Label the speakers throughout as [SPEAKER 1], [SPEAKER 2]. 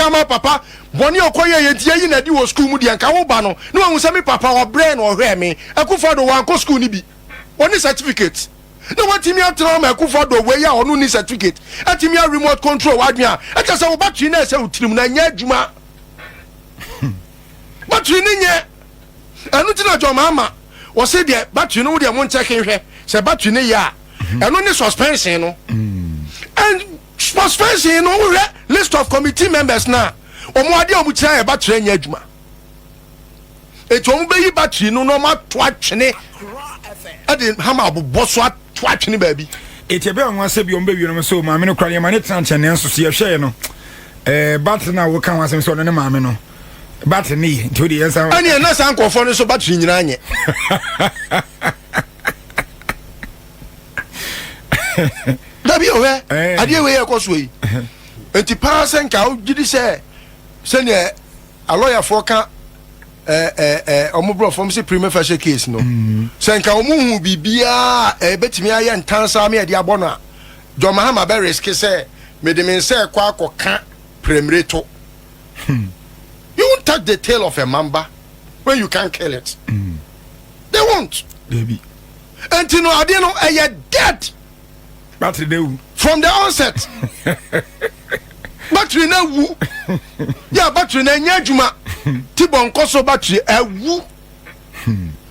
[SPEAKER 1] Ama papa bɔne a ɔkɔyɛɛ yɛ nti yɛayi no adi wɔ sukuu mu deɛ, nka wo ba no na wahu sɛ me papa ɔbrɛɛ na ɔhwɛɛ me. Akufo-Addo wankɔ sukuu no bi, ɔnni certificate. Na watumi atena hɔ ma Akufo-Addo wei a ɔno nni certificate atumi a remote control w'adwene a, ɛkyɛ sɛ wo battery no a ɛsɛ wo tirim no ɛnyɛ adwuma. Battery no nyɛ. Ɛno nti na John Mahama wɔse deɛ battery no wo deɛ mo nkyɛke nhwɛ sɛ battery no yɛ a, ɛno ne suspension no. And suspension no wohwɛ list of committee members no a, wɔn adeɛ a wɔn kyerɛ yɛ battery nyɛ adwuma. Eti wɔn bɛyi battery no na wɔn ato atwene ɛde hama abobɔ so ato atwene baabi.
[SPEAKER 2] Eti ɛbɛyɛ wɔn asɛ bi wɔn bɛwie no so maame no kora yɛma ne tena nkyɛn nanso so yɛhwɛɛ no ɛɛ battery no a wɔka ho asɛm sɛ ɔno ne maame no battery no yɛ nti o de yɛn nsa.
[SPEAKER 1] Ɛne ɛna saa nkurɔfoɔ no nso battery nyinaa nyɛ. Dabi ɔhwɛ eh. Adeɛ wei ɛkɔ soɔ yi nti paa sɛ nka wogye di sɛ sɛdeɛ alɔyafoɔ ka ɔmo borɔfoɔ sɛ prima facie case no mm. Sɛ nka ɔmo hu biribiaa ɛbɛtumi ayɛ ntansa me ɛde abɔ no a John Mahama bɛ risk sɛ mede me nsa ɛkɔ akɔka prɛmire to hmm. You won't touch the tail of a mamba when you can't kill it mm. They won't.
[SPEAKER 2] Dabi.
[SPEAKER 1] Nti no adeɛ no ɛyɛ dead.
[SPEAKER 2] Battery na ewu.
[SPEAKER 1] From the onset. Battery na ewu. Yeah, battery na enye adwuma. Ti bɔ nkɔ so battery ewu.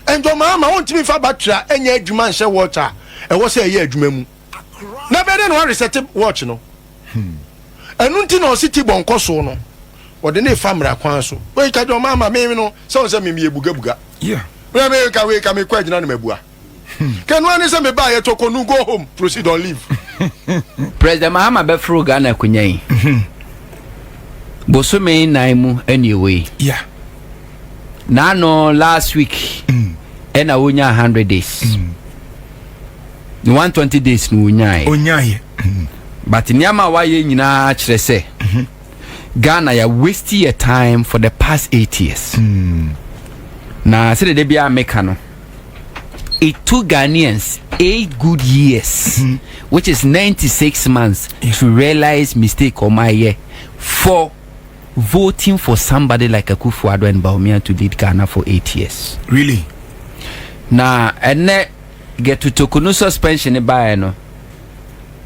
[SPEAKER 1] Ndɔmaa ma wɔntumi nfa battery a ɛnyɛ adwuma nhyɛ watch a ɛwɔ sɛ ɛyɛ adwuma mu. Na bɛyɛ dɛ na wɔaresɛte watch no. Ɛno nti na ɔsi ti bɔ nkɔ so no. Wɔde ne fa mmara kwan so. Wei ka dɔmaa ma me no sɛ wɔn sɛ me meyɛ bugabuga.
[SPEAKER 2] Yeah.
[SPEAKER 1] Wei me ka wei ka me kɔ agyina na mabua. Kɛno ani sɛ me ba yɛ tɔkɔ nu go home proceed on leave.
[SPEAKER 3] President Mahama bɛforo Ghana akonnwa yi bosome nnan mu ɛne ɛwɔ yi.
[SPEAKER 2] Yeah.
[SPEAKER 3] N'ano last week ɛna mm. wonya 100 days. Mm. 120 days no wonyaeɛ.
[SPEAKER 2] Onyaeɛ. Mm.
[SPEAKER 3] But nneɛma a wayɛ nyinaa kyerɛ sɛ mm -hmm. Ghana yɛ waste yɛ time for the past 8 years. Na sɛdeɛ da biara meka no, it took Ghanaians 8 good years, which is 96 months, to realize mistake ɔmo ayɛ for voting for somebody like Akufo-Addo and Bawumia to lead Ghana for 8 years.
[SPEAKER 2] Really?
[SPEAKER 3] Na ɛnɛ Gertrude Torkornoo suspension baeɛ no,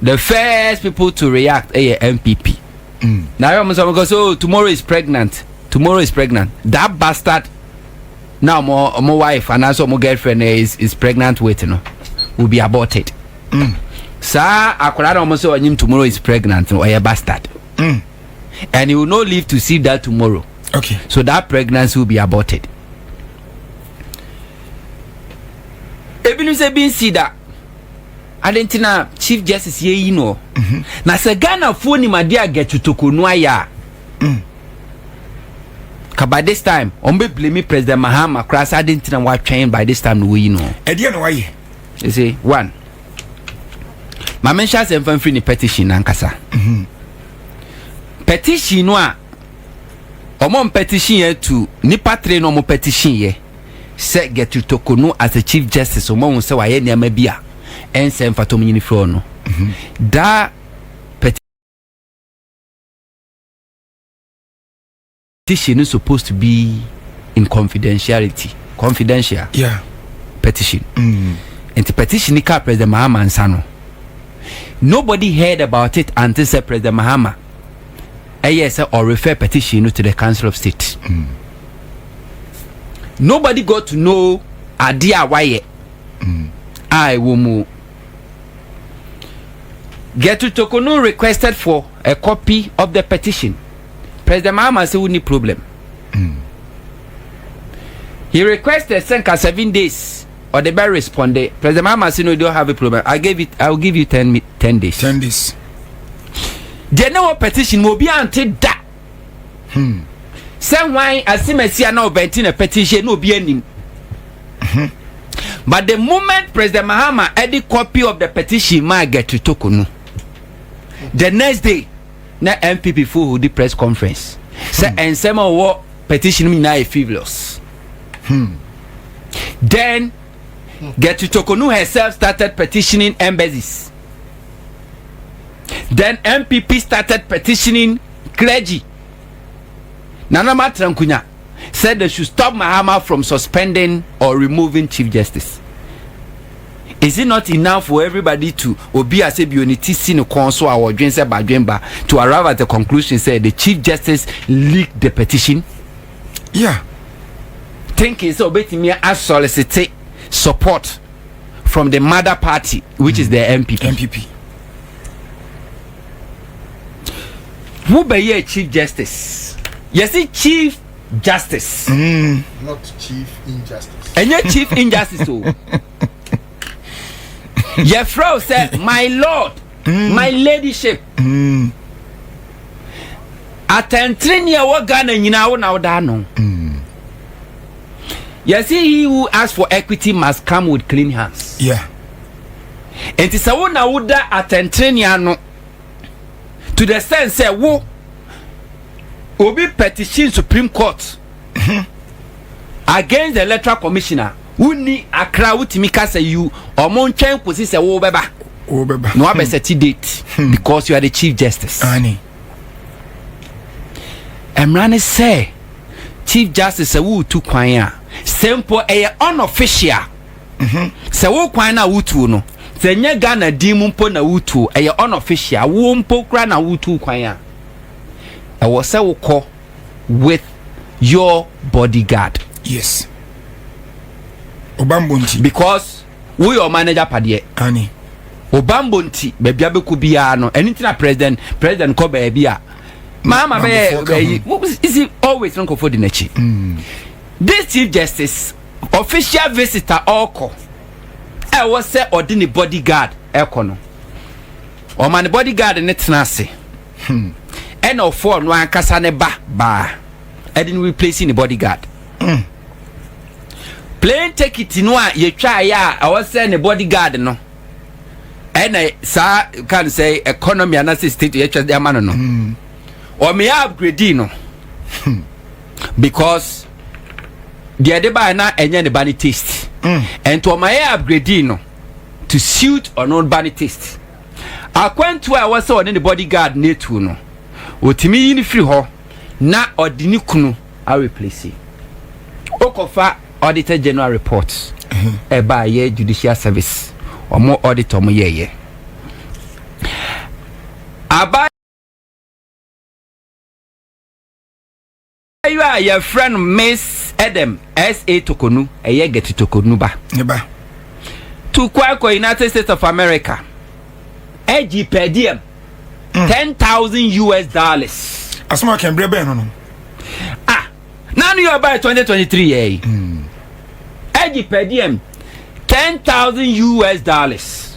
[SPEAKER 3] the first people to react ɛyɛ NPP. Na ayɛ ɔmo sɛ ɔmo kɔ so, oh, tomorrow is pregnant, tomorrow is pregnant. That bastard na ɔmo wife anaasɛ ɔmo girlfriend is pregnant with no will be aborted. Saa akwadaa na ɔmo sɛ ɔnyim tomorrow is pregnant no, ɔyɛ bastard. And he will not live to see that tomorrow. So that pregnancy will be aborted. Ebinom sɛ bi nsi da ade nti na Chief Justice yɛyi no na sɛ Ghanafoɔ nim adeɛ a Gertrude Torkornoo ayɛ a ka by this time ɔmo bɛ blame President Mahama koraa sɛ ade nti na watwɛn by this time na wɔyi no.
[SPEAKER 2] Ɛdeɛ na wayɛ.
[SPEAKER 3] You see, one, maame nhyɛ asɛm fa mfiri ne petition nankasa. Petition no a ɔmo petition yɛ to nipa three na ɔmo petition yɛ sɛ Gertrude Torkornoo as a Chief Justice, ɔmo ahun sɛ wayɛ nneɛma bi a ɛnsɛ mfata ɔmo nyini firi no daa. Petition is supposed to be in confidentiality, confidential petition. Nti petition ni ka President Mahama nsa no, nobody heard about it until sɛ President Mahama ɛyɛ sɛ or refer petition no to the Council of State. Nobody got to know adeɛ a wayɛ a ɛwɔ mu. Gertrude Torkornoo requested for a copy of the petition. President Mahama sɛ wonni problem. He requested sɛ nka 7 days ɔde bɛ respond. President Mahama sɛ no, you don't have a problem, I gave it, I will give you 10 days.
[SPEAKER 2] 10 days.
[SPEAKER 3] Deɛ ne wɔ petition mu obi ante da sɛ hwan asimasi a na ɔbɛnti na petition na obi anim. But the moment President Mahama ɛde copy of the petition maa Gertrude Torkornoo, the next day na NPP fo hold press conference sɛ nsɛm a wɔwɔ petition mu nyinaa yɛ frivolous. Then Gertrude Torkornoo herself started petitioning embassies. Then NPP started petitioning clergy. Nana Matra Nkunya said they should stop Mahama from suspending or removing Chief Justice. Is it not enough for everybody to obi ase bi oni ti si ne kɔn so a wɔdwen sɛ badwen ba to arrive at the conclusion sɛ the Chief Justice leaked the petition? Thinking sɛ obetumi asolicit support from the mother party, which is the NPP.
[SPEAKER 2] NPP.
[SPEAKER 3] Who bɛyɛ Chief Justice? Yɛsi Chief Justice.
[SPEAKER 1] Not Chief Injustice.
[SPEAKER 3] Ɛnyɛ Chief Injustice o. Yɛfrɛ wo sɛ my lord, my ladyship. Atɛntene a ɛwɔ Ghana nyinaa, wo na woda ano. Yɛsi he who asks for equity must come with clean hands. Nti sɛ wo na woda atɛntene ano to the sense sɛ wo obi petition Supreme Court against the Electoral Commissioner, wonni Akra wotumi ka sɛ you ɔmo ntwɛn kòsi sɛ wo bɛba
[SPEAKER 2] wo bɛba
[SPEAKER 3] na wabɛset date because you are the Chief Justice.
[SPEAKER 2] Ani.
[SPEAKER 3] Mmara ne sɛ Chief Justice, sɛ woretu kwan a, sɛ mpo ɛyɛ unofficial, sɛ wo kwan no a wotuo no, sɛ nyɛ Ghana din mu mpo na wotuo, ɛyɛ unofficial, wo mpo kora na wotu kwan a, ɛwɔ sɛ wokɔ with your bodyguard.
[SPEAKER 2] Yes, ɔbambɔ nti.
[SPEAKER 3] Because woyɛ ɔman no agyapadeɛ.
[SPEAKER 2] Ani.
[SPEAKER 3] Ɔbambɔ nti, baabi abɛkɔ biara no, ɛno nti na president kɔ baabi a, maama bɛyɛ
[SPEAKER 2] Bambɔfoɔ ka ho.
[SPEAKER 3] bɛyi isi always no, nkɔfo di n'akyi. This Chief Justice, official visitor ɔkɔ, ɛwɔ sɛ ɔde ne bodyguard ɛkɔ no, ɔma ne bodyguard ne tena ase, ɛna ɔfɔ ɔno ankasa ne ba baa ɛde no replace ne bodyguard. Plane ticket no a yɛtwa yɛ a ɛwɔ sɛ ne bodyguard no ɛna saa kan sɛ economy anaasɛ state yɛtwa de ama no, ɔmea upgrade no because deɛ ɛde baa na ɛnyɛ ne ba ne taste, ɛnti ɔma yɛ upgrade no to suit ɔno ba ne taste. Akwantu a ɛwɔ sɛ ɔne ne bodyguard ne etu no, otumi yi ne firi hɔ na ɔde ne kunu areplace. Okɔfa Auditor General report ɛbaa yɛ Judicial Service ɔmo audit ɔmo yɛɛyɛ aba ayo a yɛfrɛ no Miss Edem S.A. Torkornoo, ɛyɛ Gertrude Torkornoo ba.
[SPEAKER 2] Ne ba.
[SPEAKER 3] To kɔ akɔ United States of America, ɛgye per diem US$10,000.
[SPEAKER 2] Asɛm a kɛn berɛ bɛn no?
[SPEAKER 3] Ah, na New York by 2023 yɛ yi, ɛgye per diem US$10,000.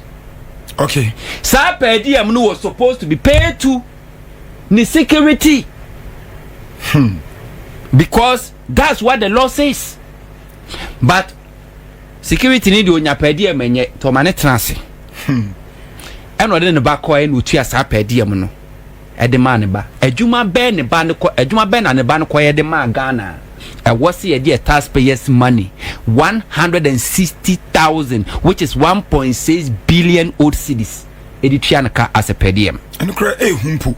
[SPEAKER 3] Saa per diem no was supposed to be paid to ne security because that's what the law says, but security ni de onya per diem ɛnyɛ tɔma ne tena ase, ɛna ɔde ne ba kɔɛ na otua saa per diem no ɛde maa ne ba. Adwuma bɛɛ ne ba ne kɔ, adwuma bɛɛ na ne ba no kɔ yɛ de maa Ghana ɛwɔ se yɛde yɛ taxpayers money 160,000, which is 1.6 billion old cedis, ɛde tua ne ka as a per diem?
[SPEAKER 2] Ɛno kora ɛhu mpo,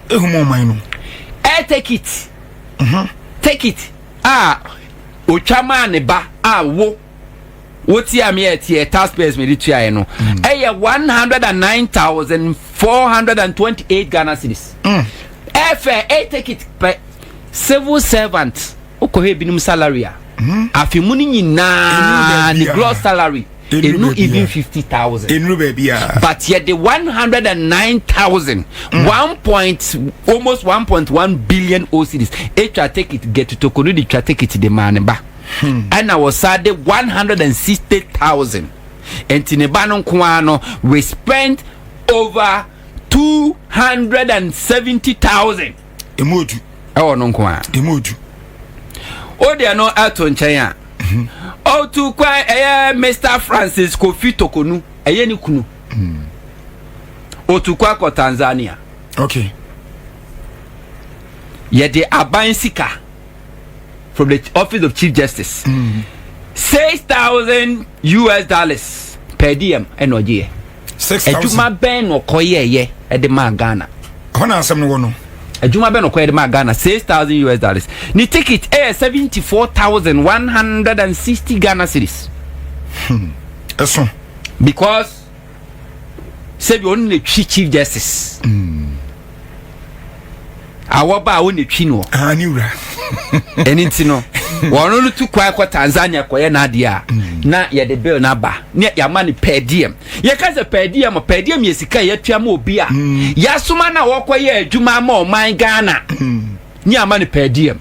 [SPEAKER 2] ɛhu ma ɔman no.
[SPEAKER 3] Air ticket, ticket a otwa maa ne ba a wo wotia mi yɛ tiɛ taxpayers mi de tua yɛ no, ɛyɛ 109,428 Ghana cedis. Airfare, air ticket pɛ, civil servant wokɔhwɛ ebinom salary a, afe mu no nyinaa ne gross salary enu even 50,000.
[SPEAKER 2] Enuru baabi a.
[SPEAKER 3] But yɛde 109,000, one point almost 1.1 billion cedis etwa ticket, get Torkornoo de twa ticket de maa ne ba, ɛna wɔsa de 160,000, nti ne ba no nko ara no, we spent over 270,000.
[SPEAKER 2] Emu odu.
[SPEAKER 3] Ɛwɔ no nko ara.
[SPEAKER 2] Emu odu.
[SPEAKER 3] O deɛ no ɛto nkyɛn a, ɔtu kwan, ɛyɛ Mr Francis Kofi Torkornoo, ɛyɛ ne kunu, otu kwan kɔ Tanzania. Yɛde aban sika from the Office of Chief Justice, US$6,000 per diem ɛna ɔgye yɛ.
[SPEAKER 2] 6,000.
[SPEAKER 3] Adwuma bɛn na ɔkɔ yɛɛyɛ ɛde maa Ghana?
[SPEAKER 2] Hɔ na asɛm no wɔ no.
[SPEAKER 3] Adwuma bɛ na ɔkɔyɛ de maa Ghana $6,000? Ne ticket ɛyɛ 74,160 Ghana cedis.
[SPEAKER 2] Ɛso.
[SPEAKER 3] Because sɛbi ɔno na twi Chief Justice. Awɔ ba a ɔno na twi no.
[SPEAKER 2] Ah, ne wura.
[SPEAKER 3] Ɛne nti no wɔn no tu kwan kɔ Tanzania kɔyɛ n'adeɛ a, na yɛde bill n'aba ne yɛama no per diem. Yɛka sɛ per diem, per diem yɛ sika yɛtua ma obi a yɛasoma na wɔkɔyɛ adwuma ama ɔman Ghana ne ama no per diem.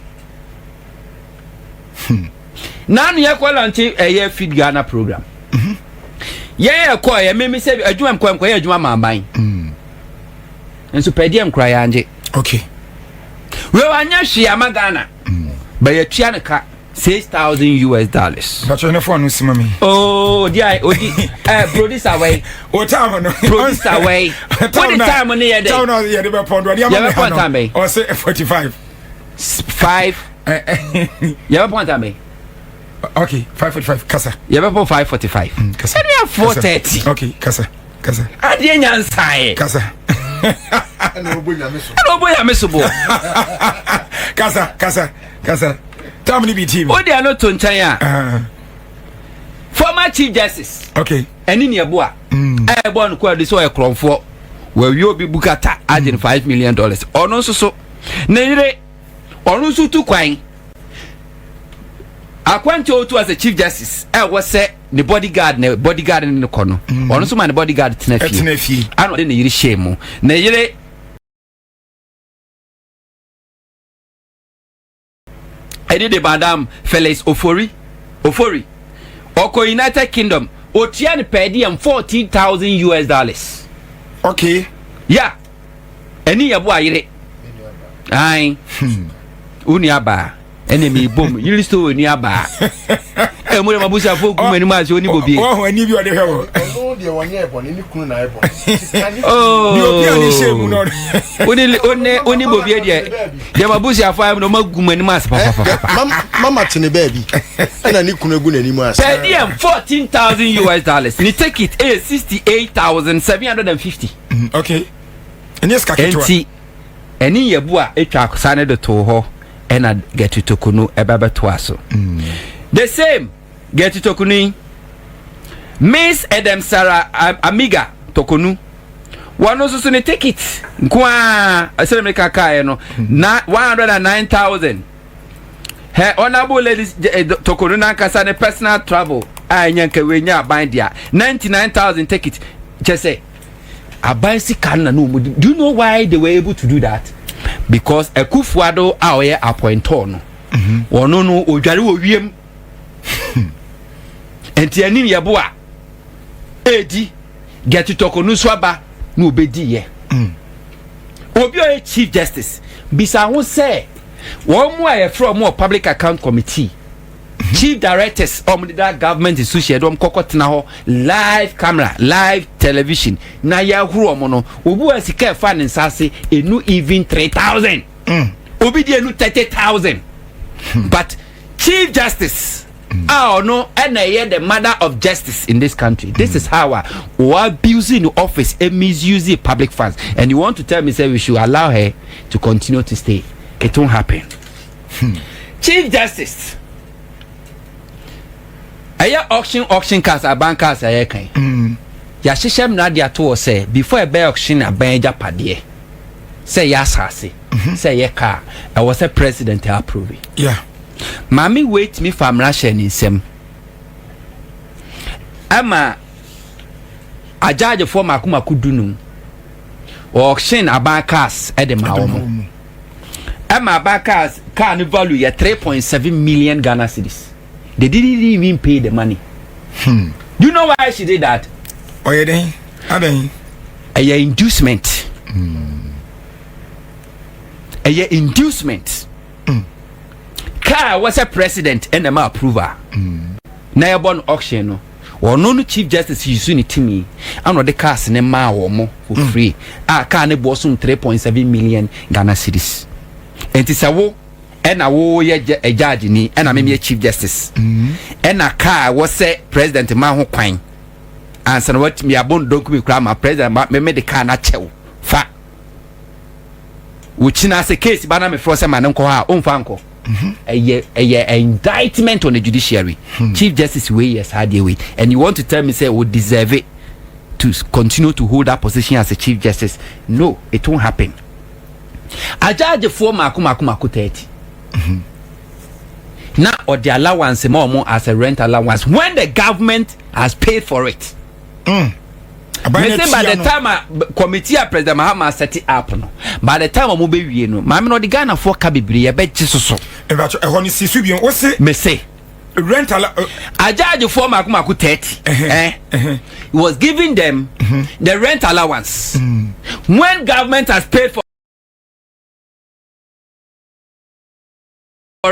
[SPEAKER 3] Naanu yɛkɔ launch ɛyɛ Feed Ghana program. Yɛn yɛ kɔ yɛ mímí sɛ adwuma mu kɔ nkɔyɛ adwuma ma aban nso per diem kora yɛangye. Wei wanyɛ hwee ama Ghana, bɛyɛ tua ne ka $6,000.
[SPEAKER 2] Bàtò ne fɔɔnu sima mi.
[SPEAKER 3] Ooo, odi a odi ɛ producer wɛyi.
[SPEAKER 2] O time no.
[SPEAKER 3] Producer wɛyi. O de time no yɛ dɛ.
[SPEAKER 2] Time no yɛ de bɛ pɔn do ɔdi ama mi ha no. Ɔsɛ 45.
[SPEAKER 3] Five. Yɛ bɛ pɔn time bɛ.
[SPEAKER 2] Okay, 5:45 kasa.
[SPEAKER 3] Yɛ bɛ pɔn 5:45.
[SPEAKER 2] Kasa.
[SPEAKER 3] Ɛnu yɛ 4:30.
[SPEAKER 2] Okay, kasa kasa.
[SPEAKER 3] Adeɛ nyansa yɛ.
[SPEAKER 2] Kasa.
[SPEAKER 1] Ɛna ɔbɔ Nyame so.
[SPEAKER 3] Ɛna ɔbɔ Nyame so bɔ.
[SPEAKER 2] Kasa kasa kasa. Time ni bi team.
[SPEAKER 3] O de ano to nkyɛn a. Former Chief Justice. Ɛni ni ɛbo a. Ɛbɔ no kɔ adi sɛ ɔyɛ korɔnfoɔ. Wɔawie obi bukata agye no $5 million. Ɔno nso so ne yere ɔno nso tu kwan. Akwantu a otu as a Chief Justice ɛwɔ sɛ ne bodyguard ne ne kɔ no. Ɔno nso ma ne bodyguard tena fie.
[SPEAKER 2] Ɛtena fie.
[SPEAKER 3] Ana ɔde ne yere hyɛ mu. Ne yere ɛde de Madam Felix Ofori ɔkɔ United Kingdom, otua ne per diem $14,000. Ya ɛni yɛ bo ayere ayi wo nua baa ɛna mi bom yiri so wɔ nua baa ɛmu de ma busuafo gu mu anim ase oni bobie.
[SPEAKER 2] Wɔn ani bi ɔde hwɛ wɔ.
[SPEAKER 1] Ɔno deɛ wɔnyɛ bɔne, ne kunu na ayɛ bɔne. Sika ne
[SPEAKER 3] Oh.
[SPEAKER 2] Ni obi a ne hyɛ mu no.
[SPEAKER 3] Oni one oni bobie deɛ ma busuafo ayɛ mu na ɔma gu mu anim ase papapapa.
[SPEAKER 1] Mama te ne baabi ɛna ne kunu agu n'anim ase.
[SPEAKER 3] Per diem $14,000, ne ticket ɛyɛ 68,750.
[SPEAKER 2] Okay. Ɛnyɛ sika ketewa.
[SPEAKER 3] Nti ɛne yɛbu a etwa saa ne de too hɔ ɛna Gertrude Torkornoo ɛbɛ bɛtoa so. The same Gertrude Torkornoo yi, Miss Edem Sarah Amiga Torkornoo, wɔn nso so ne ticket nko ara ɛsɛ mi ka kaeɛ no na 109,000. Her Honourable Ladies Torkornoo nankasa ne personal travel a ɛnyɛ nka wei nyɛ aban dea, 99,000 ticket kyɛ sɛ aban sika no na no wɔn di. Do you know why they were able to do that? Because Akufo-Addo a ɔyɛ appointor no, ɔno no odware wɔ wiem nti anim yɛ bo a edi Gertrude Torkornoo nso aba na obedi yɛ obi a ɔyɛ Chief Justice. Bisa ho sɛ wɔn mu a yɛfrɛ wɔn wɔ Public Account Committee, chief directors a wɔn deda government institution yɛde wɔn kɔkɔ tena hɔ live camera, live television na yɛahoro wɔn no, obi wɔ sika ɛfa ne nsa ase enu even 3,000, obi di enu 30,000, but Chief Justice a ɔno ɛna ɛyɛ the mother of justice in this country, this is how a o abuse in office and misuse public funds, and you want to tell me say we should allow her to continue to stay? It won't happen. Chief Justice ɛyɛ auction cars, aban cars a ɛyɛ kan yɛahyehyɛ mmara de ato hɔ sɛ before ɛbɛyɛ auction aban agyapadeɛ, sɛ ɛyɛ asase, sɛ ɛyɛ car, ɛwɔ sɛ President approve. Maame wei tumi fa mmara hyɛ ne nsam ɛma agyaagyefoɔ mako mako 15 auction aban cars ɛde ma wɔn, ɛma aban cars car no value yɛ 3.7 million Ghana cedis. They didn't even pay the money. Do you know why she did that?
[SPEAKER 2] Ɔyɛ dɛn adɛn?
[SPEAKER 3] Ɛyɛ inducement, ɛyɛ inducement. Car wɔ sɛ President ɛna ma approval na yɛbɔ no auction no, ɔno no Chief Justice yi so ne timi ana ɔde cars ne maa wɔn mo for free a car ne boɔ som 3.7 million Ghana cedis. Nti sɛ wo ɛna wo yɛ judge ni ɛna mɛmi yɛ Chief Justice ɛna car wɔ sɛ President ma ho kwan ansa na watumi abɔ no dɔnkumi kura ma President ma mɛmɛ de car n'akyɛw fa. Wokyina sɛ case ba na mefrɛ sɛ ma ne nkɔ hɔ a, ɔmfa nkɔ. Ɛyɛ indictment on the judiciary. Chief Justice wei yɛ saa adeɛ wei and you want to tell me say o deserve it to continue to hold that position as a Chief Justice? No, it won't happen. Agyaagyefoɔ mako mako mako 30 na ɔde allowance ma ɔmo as a rent allowance when the government has paid for it. Mese by the time a committee a President Mahama set it up no, by the time ɔmo bɛ wie no, maame no ɔde Ghanafoɔ ka bebree yɛbɛgye soso.
[SPEAKER 2] Ɛhɔ no si so bio, wose
[SPEAKER 3] Mese
[SPEAKER 2] rent ala
[SPEAKER 3] agyaagyefoɔ mako mako 30, he was giving them the rent allowance when government has paid for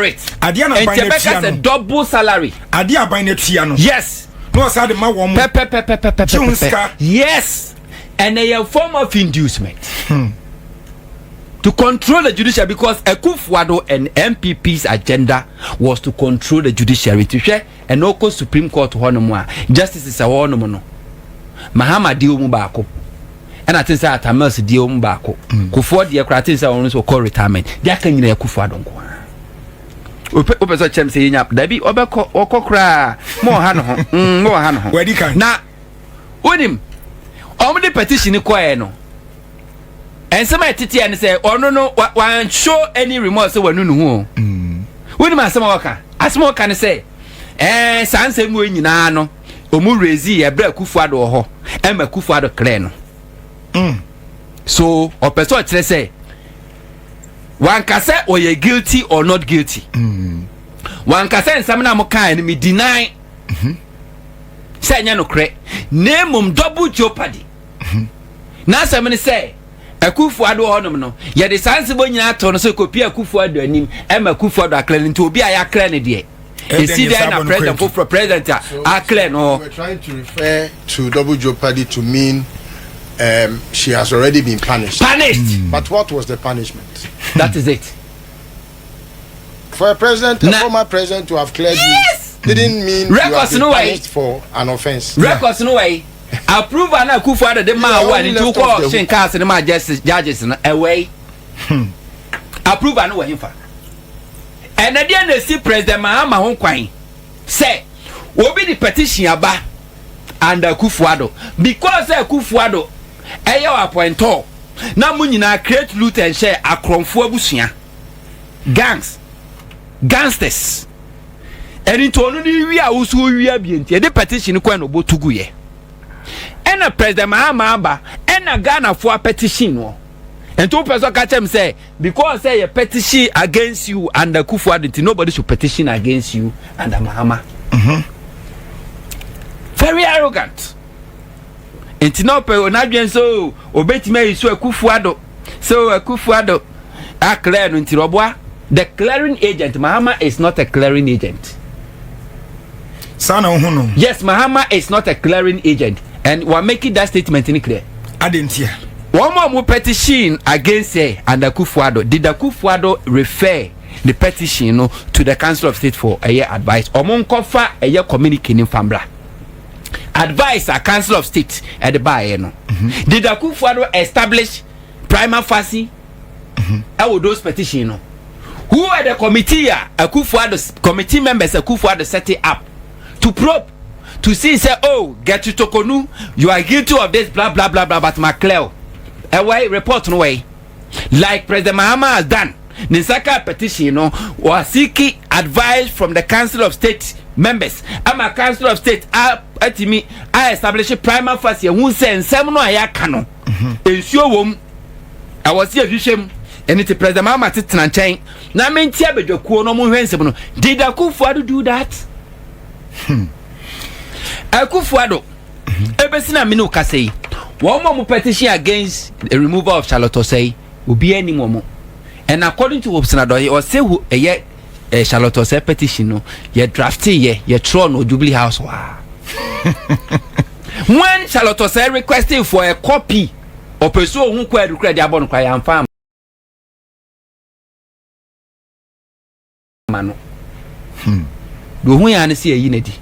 [SPEAKER 3] it.
[SPEAKER 2] Adeɛ na aban
[SPEAKER 3] Nti
[SPEAKER 2] no
[SPEAKER 3] ɛbɛka
[SPEAKER 2] atua
[SPEAKER 3] sɛ
[SPEAKER 2] no.
[SPEAKER 3] double salary.
[SPEAKER 2] Adeɛ aban no atua no.
[SPEAKER 3] Yes.
[SPEAKER 2] Na ɔsa de ma wɔn mo.
[SPEAKER 3] Pɛpɛpɛpɛpɛpɛ.
[SPEAKER 2] Gye wo sika.
[SPEAKER 3] Yes, and a form of inducement to control the judiciary, because Akufo-Addo and NPP's agenda was to control the judiciary. To hwɛ ɛna ɔkɔ Supreme Court hɔ nom a, justices a wɔwɔ nom no, Mahama deɛ mu baako, ɛna ten sɛ Atta Mills deɛ mu baako, Kufuor deɛ koraa ten sɛ ɔno nso ɔkɔ retirement. Deɛ aka nyina yɛ Akufo-Addo nko ara. Wopɛ sɛ ɔkyerɛ m sɛ yɛnya dabi ɔbɛkɔ ɔkɔ koraa ma ɔha ne ho, ma ɔha ne ho.
[SPEAKER 2] Wadi kan.
[SPEAKER 3] Na wonim ɔmo de petition kɔɛ no, ɛnsɛm a ɛteteɛ ne sɛ ɔno no wan show any remorse sɛ wanu ne ho o. Wonim asɛm a wɔka, asɛm a wɔka ne sɛ saa nsɛm wɔ nyinaa no, ɔmo raise ɛberɛ Akufo Addo wɔ hɔ ɛma Akufo Addo clear no. So ɔpɛ sɛ ɔkyerɛ sɛ wanka sɛ ɔyɛ guilty or not guilty. Wanka sɛ nsɛm no a mokae no me deny sɛ ɛnyɛ nokorɛ, na mmom double jeopardy. N'asɛm ne sɛ Akufo Addo wɔ hɔnom no, yɛde saa nsɛm nyinaa to no so kɔpie Akufo Addo anim ɛma Akufo Addo aclear no. Nti obi a yɛaclear no deɛ, ɛsi dɛn na president foforɔ, president a aclear no hɔ?
[SPEAKER 1] We're trying to refer to double jeopardy to mean she has already been punished.
[SPEAKER 3] Punished.
[SPEAKER 1] But what was the punishment?
[SPEAKER 3] That is it.
[SPEAKER 1] For a president, a former president to have cleared you didn't mean you have
[SPEAKER 3] Records
[SPEAKER 1] been
[SPEAKER 3] no way.
[SPEAKER 1] punished for an offense.
[SPEAKER 3] Records no wei approval na Akufo Addo de maa wo a ne nti wokɔ hyɛn cars ne maa justice judges no, ɛwɔ yi approval no wɔ hemfa? Ɛnɛ deɛ na esi President Mahama ho kwan sɛ obi de petition aba and Akufo Addo, because Akufo Addo ɛyɛ wɔ appointee na mo nyinaa create loot and share, akorɔmfoɔ abusua, gangs, gangsters. Ɛni nti ɔno ne wi a woso wia bie nti yɛde petition kɔ ɛna ɔbɔ tugu yɛ. Ɛna President Mahama aba ɛna Ghanafoɔ petition no. Nti wopɛ sɛ ɔka kyerɛ m sɛ because sɛ yɛ petition against you and Akufo Addo nti nobody should petition against you and Mahama? Very arrogant. Nti na ɔpɛ n'adwene sɛ obetumi ayi so Akufo Addo so Akufo Addo aclear no nti ɔboa the clearing agent. Mahama is not a clearing agent.
[SPEAKER 2] Saa na wohu no?
[SPEAKER 3] Yes, Mahama is not a clearing agent and we are making that statement in clear.
[SPEAKER 2] Ade ntia?
[SPEAKER 3] Wɔn a wɔn petition against her and Akufo-Addo, did Akufo-Addo refer the petition no to the Council of State for ɛyɛ advice? Wɔn nkɔfa ɛyɛ communique ne nfambra advice a Council of State ɛde baayɛ no. Did Akufo-Addo establish prima facie ɛwɔ those petition no? Who are the committee a Akufo-Addo, committee members Akufo-Addo set it up to probe to see say, oh, Gertrude Torkornoo, you are guilty of this, blah blah blah blah, but ma clear ɛwɔ report no wɔ? Like President Mahama has done, ne nsa ka petition no, was seeking advice from the Council of State members ama Council of State a atumi a establish prima facie ehun sɛ nsɛm no a yɛaka no nsuo wɔ mu, ɛwɔ si ehwehwɛ mu. Ɛne ti President Mahama te tena nkyɛn na mente abadwakuo no ɔmo hwɛ nsɛm no. Did Akufo-Addo do that? Akufo-Addo ebesi na mene kasa yi, wɔn a mo petition against the removal of Charlotte Osei, obi anim wɔn. And according to Hopeson Adorye, ɔsɛ ho ɛyɛ Charlotte Osei petition no yɛ draft yɛ twerɛ no Jubilee House waa. When Charlotte Osei requesting for a copy, ɔpɛ so ohun kɔ ɛdukura de abɔ no kora, yɛnfa ama no deɛ ohun yɛn ano sɛ yɛyi n'adi.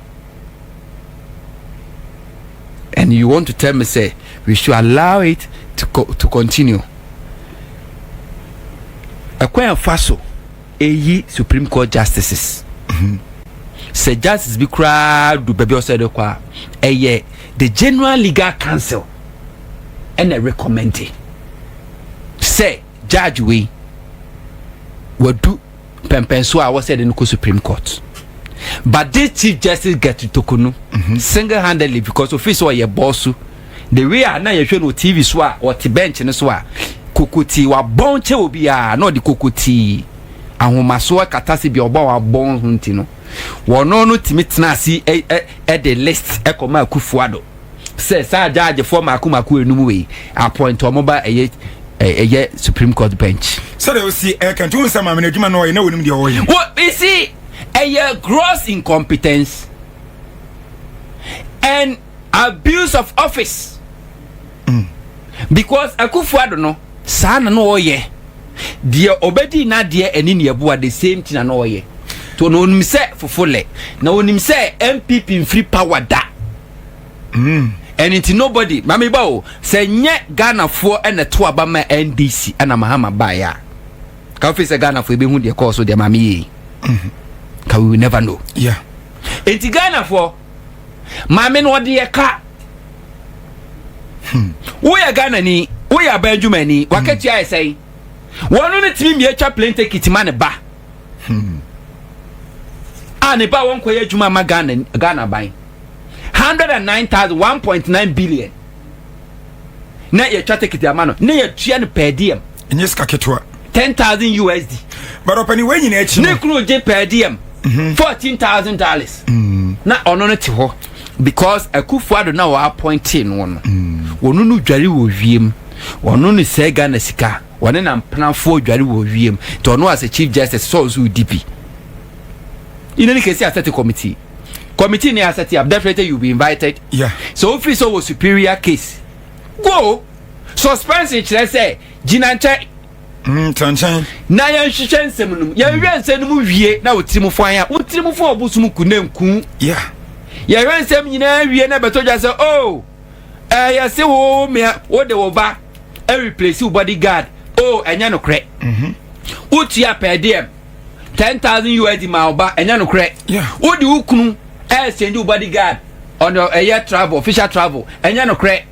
[SPEAKER 3] And you want to tell me say we should allow it to continue? Ɛkwan ɛfa so eyi Supreme Court justices, sɛ justice bi koraa du baabi a ɔsɛ de kɔ a, ɛyɛ the General Legal Council ɛna recommend sɛ judge wei wadu pɛmpɛnso a wɔsɛ de no kɔ Supreme Court. But this Chief Justice Gertrude Torkornoo, single handedly, because office ɔyɛ bɔɔso, the way a na yɛhwɛ no TV so a, ɔte bench no so a, kokotii wabɔn kyɛ obiara na ɔde kokotii ahomasoɔ kata se bi ɔbɔ wabɔn ho. Nti no wɔn no tumi tena ase ɛ ɛ ɛde list ɛkɔma Akufo-Addo sɛ saa gyaagyefoɔ mako mako enum wei, appoint wɔn ba ɛyɛ Supreme Court bench.
[SPEAKER 2] Sɛdeɛ osi ɛka nti, wɔn sɛ maame no adwuma no ɔyɛ na wɔnim deɛ ɔyɛ.
[SPEAKER 3] Well, you see, ɛyɛ gross incompetence and abuse of office because Akufo-Addo no saa na no ɔyɛ deɛ ɔbɛdi n'adeɛ ɛne ne ɛboa, the same thing na no ɔyɛ to na onim sɛ fofo lɛ na onim sɛ NPP nfiri power da. Ɛne nti nobody, maame ba o, sɛ nyɛ Ghanafoɔ ɛna to aba ma NDC ɛna Mahama baeɛ a, ka wofi sɛ Ghanafoɔ ebehu deɛ kɔɔ so deɛ maame yie ka, we will never know. Nti Ghanafoɔ, maame no ɔde yɛ ka. Woyɛ Ghanani, woyɛ aban adwumani, wakatua yɛ sɛn? Wɔn no tumi mmea twa plane ticket ma ne ba a ne ba wɔn kɔyɛ adwuma ma Ghana ban, 109,000, 1.9 billion na yɛtwa ticket ama no ne yɛtua no per diem.
[SPEAKER 2] Ɛnyɛ sika ketewa.
[SPEAKER 3] 10,000 USD.
[SPEAKER 2] But ɔpɛni, wei nyinaa akyi
[SPEAKER 3] ne
[SPEAKER 2] no,
[SPEAKER 3] kunu gye per diem $14,000 na ɔno no te hɔ because Akufo-Addo na wɔ appointee no, wɔno no dware wɔ wiem, ɔno no sɛ Ghana sika, wɔne na mpenafoɔ dware wɔ wiem, nti ɔno as a Chief Justice sɛ ɔnso di bi. In any case, asɛte committee ne asɛte up, definitely you be invited. So ofiri sɛ wɔ superior case, go suspension kyerɛ sɛ gyina nkyɛn.
[SPEAKER 2] Tena nkyɛn.
[SPEAKER 3] Na yɛnhwehwɛ nsɛm no mu, yɛhwehwɛ nsɛm no mu wie na wotiri mu fan a wotiri mu fan ɔbosom ku ne nku. Yɛhwɛ nsɛm nyinaa wie na bɛtɔ dwa sɛ, oh, ɛyɛ se wo mea wode wo ba ɛreplace wo bodyguard. Oh, ɛnyɛ nokorɛ. Wotua per diem 10,000 USD ma wo ba, ɛnyɛ nokorɛ. Wode wo kunu ɛɛsɛndi wo bodyguard ɔno ɛyɛ travel, official travel, ɛnyɛ nokorɛ.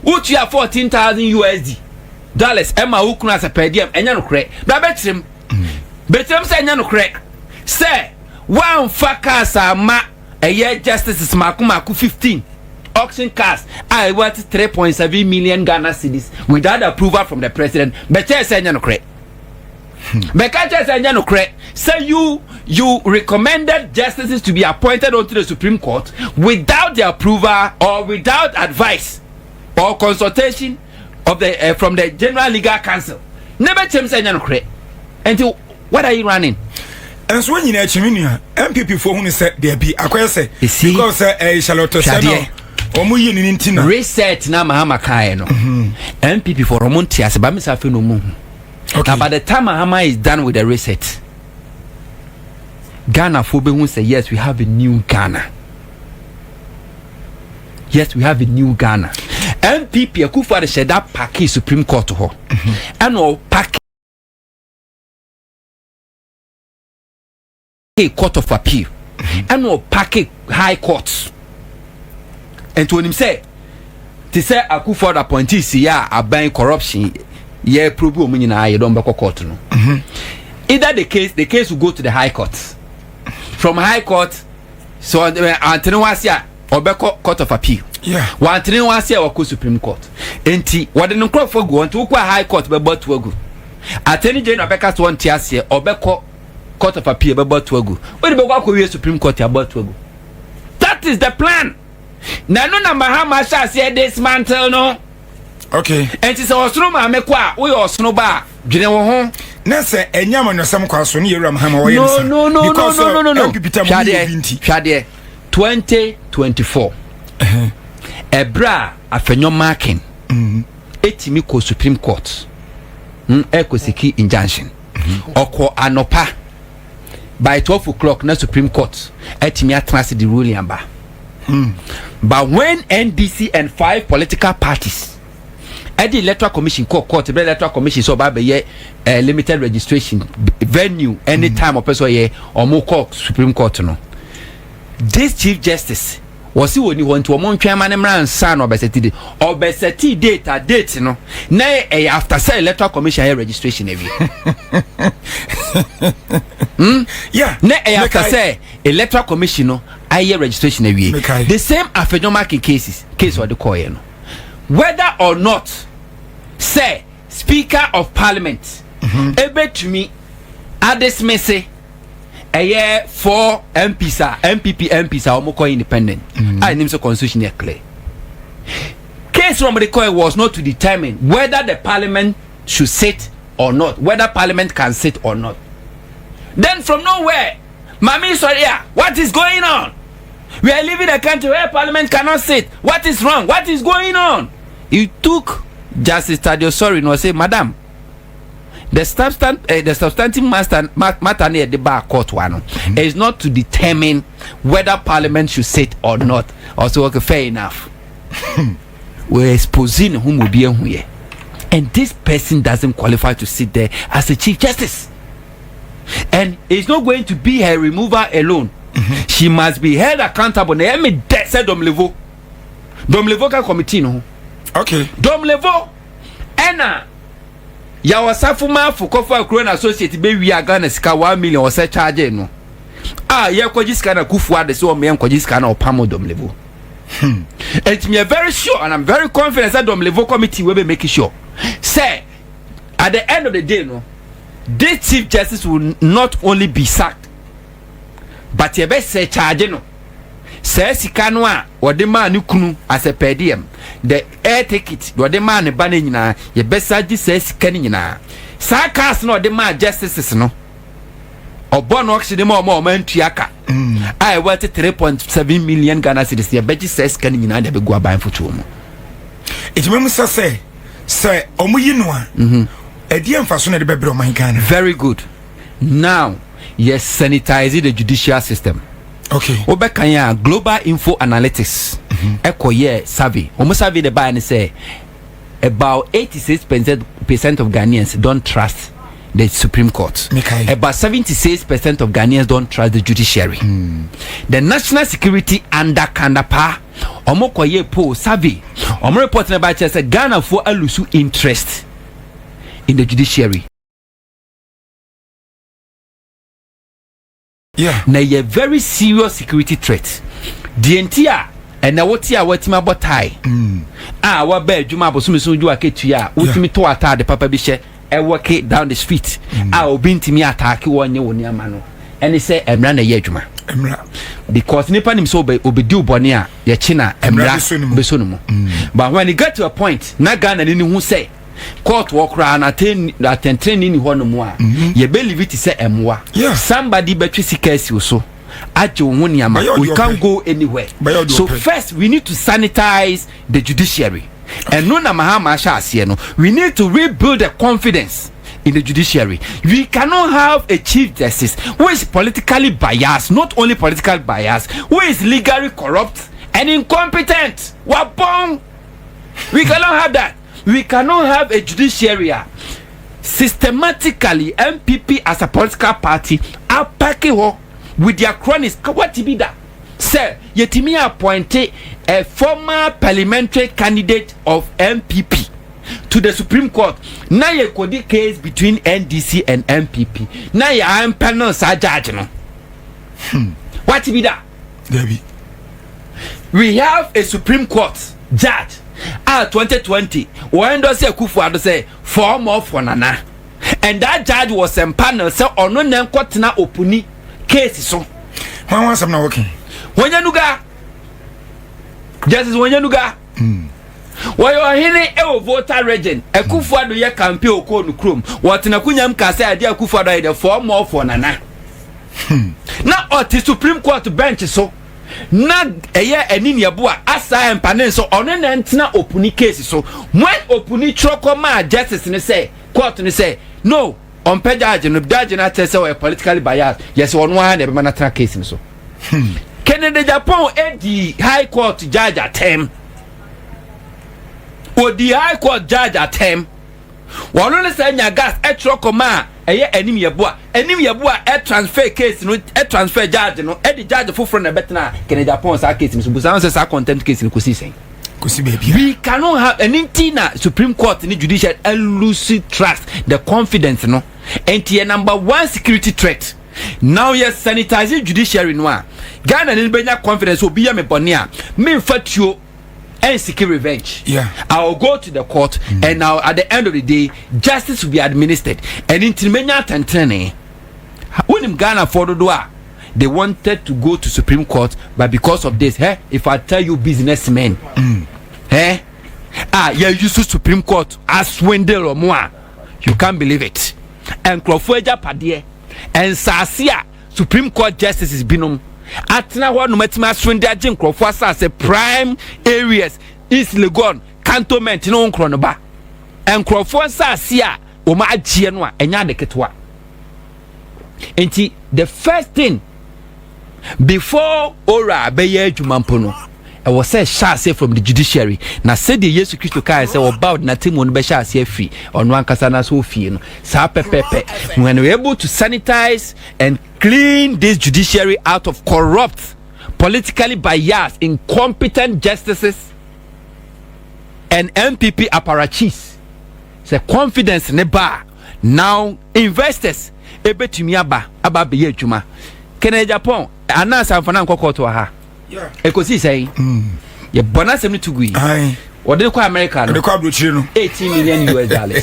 [SPEAKER 3] Wotua 14,000 USD dollars ɛma wo kunu as a per diem, ɛnyɛ nokorɛ. Bra bɛkyerɛm, bɛkyerɛm sɛ ɛnyɛ nokorɛ sɛ woamfa cars ama ɛyɛ justices mako mako 15, auction cars a ɛwɔ 3.7 million Ghana cedis without approval from the president. Bɛkyerɛ sɛ ɛnyɛ nokorɛ. Bɛka kyerɛ sɛ ɛnyɛ nokorɛ sɛ you recommended justices to be appointed onto the Supreme Court without the approval or without advice or consultation of the from the General Legal Council. Ne bɛkyerɛm sɛ ɛnyɛ nokorɛ. Nti what are you running?
[SPEAKER 2] Nso wɔn nyinaa akyi, me nua, NPP foɔ hu ne sɛ deɛbi akɔyɛ sɛ
[SPEAKER 3] Esi.
[SPEAKER 2] because sɛ ɛyɛ Charlotte sɛ
[SPEAKER 3] Hwɛ.
[SPEAKER 2] No wɔn yi ne ne nti na
[SPEAKER 3] reset na Mahama kaeɛ no, NPP foɔ ɔmo nte ase ba mi sa afei na ɔmo hu. Na by the time Mahama is done with the reset, Ghana foɔ bɛhu sɛ yes, we have a new Ghana. Yes, we have a new Ghana. NPP, Akufo-Addo hyɛ da pack Supreme Court hɔ ɛna ɔpack Court of Appeal ɛna ɔpack High Court. Nti onim sɛ te sɛ Akufo-Addo appointees yɛ a aban corruption yɛ probe wɔn nyinaa yɛ dɔn bɛkɔ court no, either the case will go to the High Court, from High Court so antene ho ase a, ɔbɛkɔ Court of Appeal. Wantene ho ase a, wɔkɔ Supreme Court. Nti wɔde ne nkurɔfoɔ gu hɔ. Nti wokɔ a, High Court bɛbɔ ato agu, Attorney General bɛka so wɔnte aseɛ, ɔbɛkɔ Court of Appeal, bɛbɔ ato agu, wode bɛkɔ akɔwie Supreme Court, abɔ ato agu. That is the plan. Na ɛno na Mahama ahyɛ aseɛ dismantle no. Nti sɛ ɔsono maame kɔ a, woyɛ ɔsono ba a, dwene wo ho.
[SPEAKER 2] Na sɛ ɛnyɛ amanyɔsɛm kɔ so ne yɛwura Mahama wɔyɛ
[SPEAKER 3] no
[SPEAKER 2] ne sa
[SPEAKER 3] no
[SPEAKER 2] because
[SPEAKER 3] no.
[SPEAKER 2] NPP tam mu yɛ obi nti.
[SPEAKER 3] Hwɛ adeɛ, 2024 ɛberɛ a Afenyo Markin ɛtumi kɔ Supreme Court, ɛkɔ seek injunction, ɔkɔ anɔpa by 12 o'clock na Supreme Court ɛtumi atena ase de ruling aba. But when NDC and five political parties Ɛde Electoral Commission kɔ court bɛ Electoral Commission sɛ ɔba abɛyɛ limited registration venue anytime ɔpɛ sɛ ɔyɛ, ɔmo kɔ Supreme Court no. This Chief Justice wɔsi wɔ ni hɔ, nti wɔn ntwɛn ma ne mmra nsa na ɔbɛset date. Ɔbɛset date a, date no na ɛyɛ after sɛ Electoral Commission ayɛ registration awie. Na ɛyɛ after sɛ Electoral Commission no ayɛ registration awie.
[SPEAKER 2] Mekae.
[SPEAKER 3] The same Afenyo-Markin case ɔde kɔɔyɛ no, whether or not sɛ Speaker of Parliament ebetumi adismiss ɛyɛ four MPs a, NPP MPs a wɔn kɔ independent a, ɛnim sɛ constitution yɛ clear. Case wɔn de kɔɛ was not to determine whether the parliament should sit or not, whether parliament can sit or not. Then from nowhere, maame sɔre a, what is going on? We are living a country where parliament cannot sit. What is wrong? What is going on? He took Justice Tadio Sorry no say, "Madam, the substantive master matter near the bar court one is not to determine whether parliament should sit or not." Also, okay, fair enough. We're exposing whom will be here, and this person doesn't qualify to sit there as a Chief Justice, and it's not going to be her removal alone. She must be held accountable. Na ɛmi dɛ sɛ Domelevo ka committee no ho. Domelevo ɛna Yaw Osafo Maafo kɔfo akuro na associate bɛ wia Ghana sika 1 million. Ɔsɛ charge no a yɛkɔgye sika na Kufu ade sɛ ɔmo yɛ nkɔgye sika na ɔpam Domelevo. Nti mi yɛ very sure and I'm very confident sɛ Domelevo committee wey bɛ make sure sɛ at the end of the day no, this Chief Justice will not only be sacked, but yɛbɛ sɛ charge no saa sika no a wɔde maa ne kunu as a per diem, the air ticket wɔde maa ne ba no nyinaa, yɛbɛsa gye saa sika no nyinaa. Saa cars no ɔde maa justices no, ɔbɔ no auction ma ɔma ɔma ntua ka a ɛwɔ te 3.7 million Ghana cedis, yɛbɛgye saa sika no nyinaa de abɛgu aban fotoɔ mu.
[SPEAKER 2] Ɛtumi mu sɛ ɔmo yi no a, ɛdeɛ mfa so na ɛde bɛbrɛ ɔman Ghana?
[SPEAKER 3] Very good. Now yɛ sanitize the judicial system. Wobɛkan a, Global Info Analytics ɛkɔyɛ survey. Wɔn survey de baa ne sɛ about 86% of Ghanaians don't trust the Supreme Court.
[SPEAKER 2] Mekae.
[SPEAKER 3] About 76% of Ghanaians don't trust the judiciary. The national security under Kan Dapaah, wɔn kɔyɛ poll survey. Wɔn report na ba kyerɛ sɛ Ghanafoɔ alose interest in the judiciary. Na yɛ very serious security threat. Deɛ nti a ɛnɛ wote a watumi abɔ tie a waba adwuma abosome so dwo akatua a wotumi to ataade papa bi hyɛ ɛwɔke down the street a obi ntumi attack wɔnyɛ wɔ nneɛma no, ɛne sɛ mmara na ɛyɛ adwuma.
[SPEAKER 2] Mmra.
[SPEAKER 3] Because nipa nim sɛ obɛdi wo bɔne a, yɛkyi na
[SPEAKER 2] mmara
[SPEAKER 3] mmara
[SPEAKER 2] bɛsɔ ne mu.
[SPEAKER 3] Bɛsɔ ne mu. But when you get to a point na Ghana ni ne ho sɛ court wɔ koraa na atɛntɛnni ni hɔ nom a, yɛbɛlive te sɛ ɛmmoa. Somebody bɛtwe sika asi wo so agye wo ho nneɛma.
[SPEAKER 2] Bɛyɛ
[SPEAKER 3] We
[SPEAKER 2] ɔde
[SPEAKER 3] can't
[SPEAKER 2] ɔpɛ.
[SPEAKER 3] go anywhere.
[SPEAKER 2] Bɛyɛ ɔde
[SPEAKER 3] So
[SPEAKER 2] ɔpɛ.
[SPEAKER 3] first we need to sanitize the judiciary. Ɛno na Mahama ahyɛ aseɛ no. We need to rebuild the confidence in the judiciary. We cannot have a Chief Justice who is politically biased, not only politically biased, who is legally corrupt and incompetent. Wabɔn. We cannot have that. We cannot have a judiciary a systematically NPP as a political party apack hɔ with their cronies. What be that sɛ yɛtumi appoint a former parliamentary candidate of NPP to the Supreme Court na yɛkɔdi case between NDC and NPP na yɛ ampanel saa judge no? What be that?
[SPEAKER 2] Dabi.
[SPEAKER 3] We have a Supreme Court judge a 2020 wɔn dɔ sɛ Akufo Addo sɛ four more for Nana, and that judge was empanel sɛ ɔno na nkɔtena Opuni case so.
[SPEAKER 2] Hwan ho asɛm na wɔke?
[SPEAKER 3] Honyenuga, Justice Honyenuga. Wɔyɛ ɔhene ɛwɔ Volta Region. Akufo Addo yɛ campaign okɔɔ no kurom, wɔtena kunyam ka sɛ adeɛ Akufo Addo ayɛ dɛ, four more for Nana, na ɔte Supreme Court bench so na ɛyɛ ɛni neɛbo a asa mpane nso ɔno na ntena Opuni case so. When Opuni twerɛ kɔ maa justice ne sɛ court ne sɛ no, ɔmpɛ judge no, judge no akyerɛ sɛ ɔyɛ politically biased, yɛsɛ ɔno ara na ɛbɛma no atena case no so. Kennedy Agyapong edi High Court judge atɛm. Odi High Court judge atɛm. Wɔno ne sɛ nya gas ɛtwerɛ kɔma a ɛyɛ anim yɛboa anim yɛboa ɛ transfer case no, ɛ transfer judge no, ɛde judge foforɔ na ɛbɛtena Kennedy Agyapong saa case no so. Busan sɛ saa contempt case no kɔsi sɛn?
[SPEAKER 2] Kɔsi baabi a
[SPEAKER 3] We cannot have ɛne nti na Supreme Court ne judicial lose trust, the confidence no. Nti yɛ number one security threat now, yɛ sanitize judiciary no a, Ghana ne bɛnya confidence. Obi yɛ me bɔne a, memfa tuo and seek revenge. I will go to the court and now at the end of the day, justice will be administered. And nti menya atɛntɛnɛ. Wonim Ghana for dodo a they wanted to go to Supreme Court, but because of this, if I tell you, businessmen, ah, yɛ use Supreme Court aswindle ɔmo a, you can't believe it. Nkurɔfoɔ agyapadeɛ, nsaase a Supreme Court justices binom atena hɔ nom atumi aswindle agye nkurɔfoɔ asase, prime areas, East Legon, Cantonment ne nkorɔ no ba, nkurɔfoɔ nsaase a wɔn agyeɛ no a, ɛnyɛ ade ketewa. Nti the first thing before ORAL bɛyɛ adwuma mpo no, ɛwɔ sɛ hyɛ ase from the judiciary. Na sɛdeɛ Yesu Kristo kaa sɛ ɔba ɔde n'atemmuo no bɛhyɛ ase afiri ɔno ankasa na so ofie no, saa pɛpɛpɛ, when we able to sanitize and clean this judiciary out of corrupt, politically biased, incompetent justices and NPP apparatchiks, sɛ confidence ne ba, now investors ebetumi aba abɛyɛ adwuma. Kennedy Agyapong anaasɛ amfa nkɔ court wɔ ha, ekosi sɛn? Yɛbɔ n'asɛm no to gu yi, wɔde kɔ America no.
[SPEAKER 2] Ɔde kɔ aburokyire no.
[SPEAKER 3] US$18 million.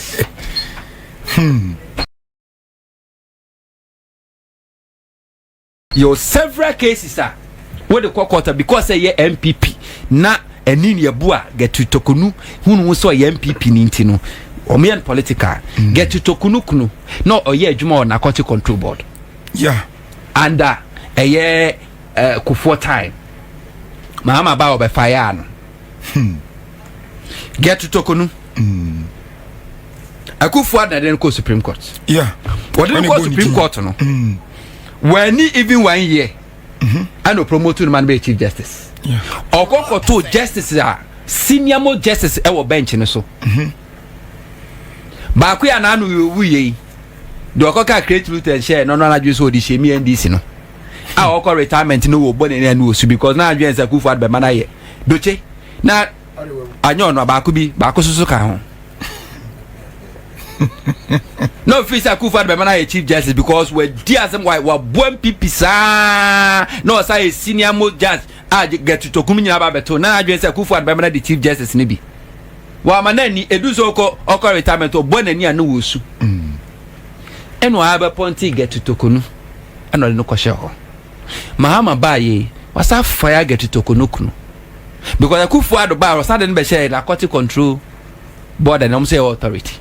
[SPEAKER 3] Yɛ several cases a wɔde kɔ court because ɛyɛ NPP na ɛni ni ɛbu a Gertrude Torkornoo hunu sɛ ɔyɛ NPP ni nti no, wɔn yɛ no political. Gertrude Torkornoo kunu na ɔyɛ adwuma wɔ Narcotic Control Board under ɛyɛ Kufuor time. Mahama ba, ɔbɛfa yɛ ano Gertrude Torkornoo. Akufo Addo de no kɔ Supreme Court. Wɔde no kɔ Supreme Court no, wɔani even one year ɛna promote no ma no bɛyɛ Chief Justice. Ɔkɔ kɔto justice a senior mo justice ɛwɔ bench no so baako yɛ anaano yɛ owu yɛ yi deɛ, ɔkɔka create Luton hyɛ no ɔno anadwo sɛ ɔde hyɛ mi NDC no a, ɔkɔ retirement no, wɔ bɔ n'ani ani wɔ su because na adwene sɛ Akufo Addo bɛma no ayɛ dokye na anyɛ ɔno. Baako bi baako soso ka ho na ofiri sɛ Akufo Addo bɛma no ayɛ Chief Justice because wadi asɛm, waboa NPP saa na ɔsa yɛ senior most judge a Gertrude Torkornoo nyinaa ba bɛto na adwene sɛ Akufo Addo bɛma no de Chief Justice no bi wama n'ani edu so ɔkɔ retirement, ɔbɔ n'ani a no wɔ su ɛna ɔha bɛpɔnte Gertrude Torkornoo ɛna ɔde no kɔhyɛ hɔ. Mahama baa yɛ wasa fire Gertrude Torkornoo kunu because Akufo Addo baa, ɔsa de no bɛhyɛ Narcotic Control Board ɛna ɔmo sɛ ɛwɔ authority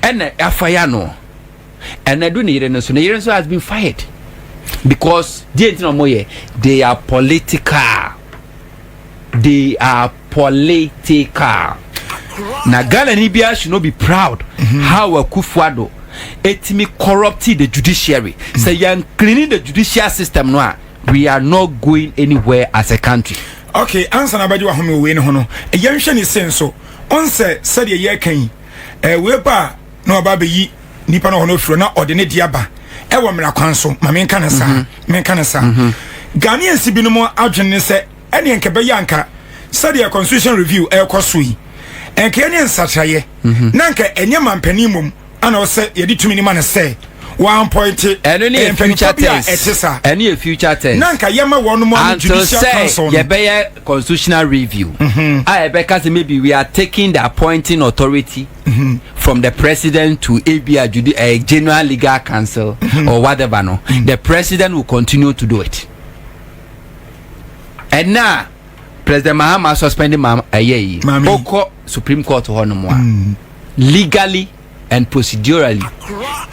[SPEAKER 3] ɛna afa ya no ɛna do ne yere no so. Ne yere nso has been fired because deɛ nti na ɔmo yɛ, they are political, they are political. Na Ghana ni biara should not be proud how Akufo Addo etimi corrupted the judiciary. Sɛ yɛn cleaning the judicial system no a, we are not going anywhere as a country.
[SPEAKER 2] Okay, ansa na abɛgye wahome wɔ wei ne ho no, yɛnhwɛ ne se nso ɔnsɛ sɛdeɛ yɛreka yi, wei ba a na ɔba abɛyi nipa no hɔ no afiri na ɔde ne de aba ɛwɔ mmara kwan so. Ma menka ne saa, menka ne saa. Ghanaians binom adwene ne sɛ ɛneɛ nka bɛyɛ anka sɛdeɛ constitution review ɛrekɔ so yi, ɛnka yɛne nsakyerɛeɛ na nka ɛnyɛ mampanin mmom ana ɔsɛ yɛde tumi no ma no sɛ wɔappoint
[SPEAKER 3] Ɛno ne yɛ future
[SPEAKER 2] bi a
[SPEAKER 3] tense.
[SPEAKER 2] Ɛte saa.
[SPEAKER 3] Ɛno yɛ future tense.
[SPEAKER 2] Na nka yɛma wɔn mo ano
[SPEAKER 3] Until
[SPEAKER 2] judicial
[SPEAKER 3] sɛ
[SPEAKER 2] council no.
[SPEAKER 3] Yɛbɛyɛ constitutional review a yɛbɛka sɛ maybe we are taking the appointing authority from the president to ebia general legal council or whatever no, the president will continue to do it. Ɛna President Mahama suspending ma ɛyɛ yi,
[SPEAKER 2] Maame.
[SPEAKER 3] Okɔ Supreme Court hɔ nom a, legally and procedurally,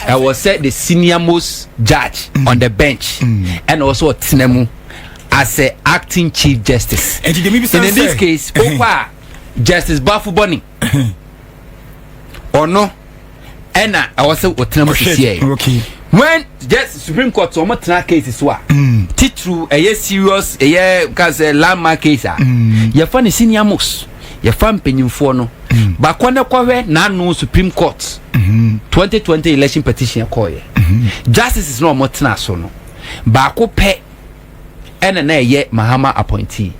[SPEAKER 3] ɛwɔ sɛ the senior most judge on the bench ɛna ɔsɛ ɔtena mu as a acting Chief Justice.
[SPEAKER 2] Enti deɛ mebisa
[SPEAKER 3] And in this
[SPEAKER 2] sɛ-
[SPEAKER 3] case, okɔ a, Justice Baffoe-Bonnie, ɔno ɛna ɛwɔ sɛ ɔtena mu
[SPEAKER 2] Ɔhwɛ,
[SPEAKER 3] sisi yɛ. When just Supreme Court wɔn tena case so a, titiri ɛyɛ serious, ɛyɛ ka sɛ landmark case a, yɛfa ne senior most, Yɛfa mpanyinfoɔ no mm. Baako ne kɔhwɛ n'ano Supreme Court 2020 election petition kɔɔyɛ justices na wɔn tena so no, baako pɛ ɛna na ɛyɛ Mahama appointee.